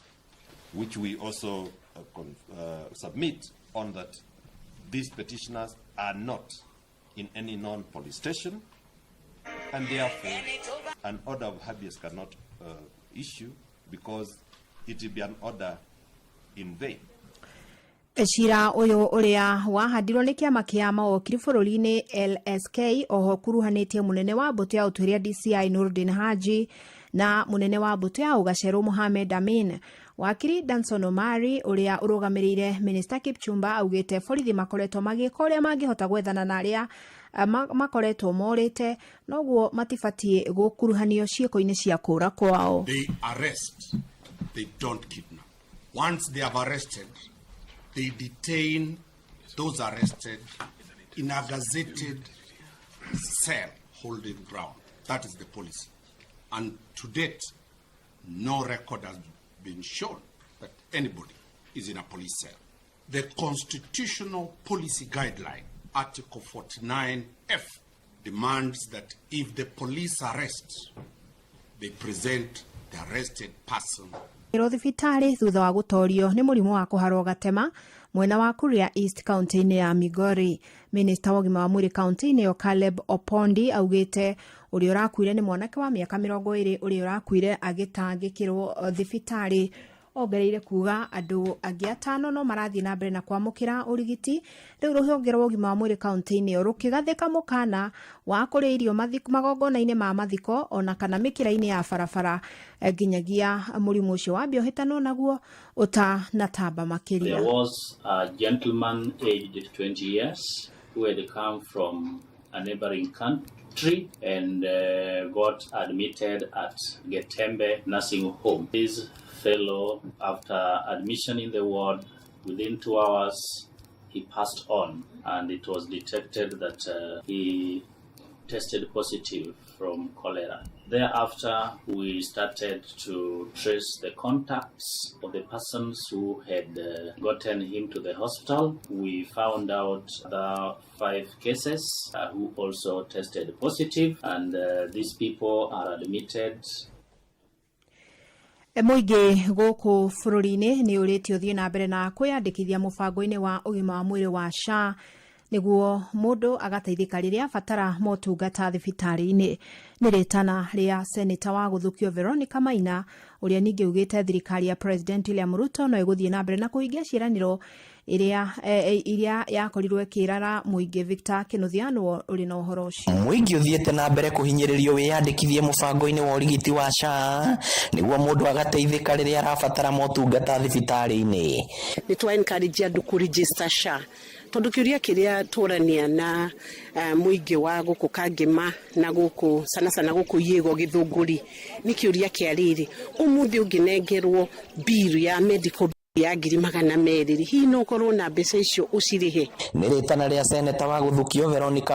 which we also submit on that these petitioners are not in any known police station, and therefore an order of habeas cannot issue because it will be an order in vain. Cira ũyũ ũrĩa wahandirwo nĩ kĩama kĩa mawokiri bũrũri-inĩ LSK oho kuruhanĩtie mũnene wa mbũtũ ya ũtuĩria DCI Nurdin Haji na mũnene wa mbũtũ ya ũgacerũ Mohamed Amin. Wakiri Danson Omari ũrĩa ũrũgamĩrĩire Minister Kipchumba augĩte borithi makoretwo magĩka ũrĩa mangĩhota gwethana na arĩa makoretwo morĩte, noguo matibatiĩ gũkuruhanio ciĩko-inĩ cia kũra kwao. They arrest, they don't kidnap. Once they have arrested, they detain those arrested in a gazetted cell holding ground. That is the policy. And to date, no record has been shown that anybody is in a police cell. The constitutional policy guideline, Article 49F, demands that if the police arrest, they present the arrested person Thibitarĩ thutha wa gũtorio nĩ mũrimũ wa kũharwo gatema mwena wa Kuria East kaunti-inĩ ya Migori. Minista wa ũgima wa mwĩrĩ kaunti-inĩ ĩyo Caleb Opondi augĩte ũrĩa ũrakuire nĩ mwanake wa mĩaka 20 ũrĩa ũrakuire agĩtangĩkĩrwo thibitarĩ. Ongereire kuga andũ angĩ atano no marathiĩ na mbere na kwamũkĩra ũrigiti. Rĩu rũhonge rwa ũgima wa mwĩrĩ kaunti-inĩ ĩyo rũkĩgathĩka mũkana wa kũrĩa irio magongona-inĩ ma mathiko ona kana mĩkĩra-inĩ ya barabara nginyagia mũrimũ ũcio wambia ũhĩtanwo naguo ũtanatamba makĩria. There was a gentleman aged 20 years who had come from a neighboring country and got admitted at Getembe Nursing Home. This fellow, after admission in the ward, within 2 hours, he passed on, and it was detected that he tested positive from cholera. Thereafter, we started to trace the contacts of the persons who had gotten him to the hospital. We found out the 5 cases who also tested positive, and these people are admitted. Mũingĩ gũkũ bũrũri-inĩ nĩ ũrĩtio ũthiĩ na mbere na kwĩyandĩkithia mũbango-inĩ wa ũgima wa mwĩrĩ wa SHA nĩguo mũndũ agateithĩka rĩrĩa abatara motungata thibitarĩ-inĩ. Nĩ rĩtana rĩa seneta wa gũthukio Veronica Maina ũrĩa ningĩ ugĩte thirikari ya President William Ruto no ĩgũthiĩ na mbere na kũhingia ciĩranĩro iria yakorirwo ĩkĩrara mũingĩ. Victor Kinuthia nĩwe ũrĩ na ũhoro ũcio. Mũingĩ ũthiĩte na mbere kũhinyĩrĩrio wĩyandĩkithie mũbango-inĩ wa ũrigiti wa SHA nĩguo mũndũ agateithĩka rĩrĩa arabatara motungata thibitarĩ-inĩ. Nĩ twa encourage andũ kũ register SHA tondu kiuria kiria turania na muingi wa guku Kangema na guku sana sana guku Yego Githunguri ni kiuria kia riri umuthi unginengerwo bill ya medical ya 200,000 hihi no ukorwo na mbeca icio ucirihe. Nĩ rĩtana rĩa seneta wa gũthukio Veronica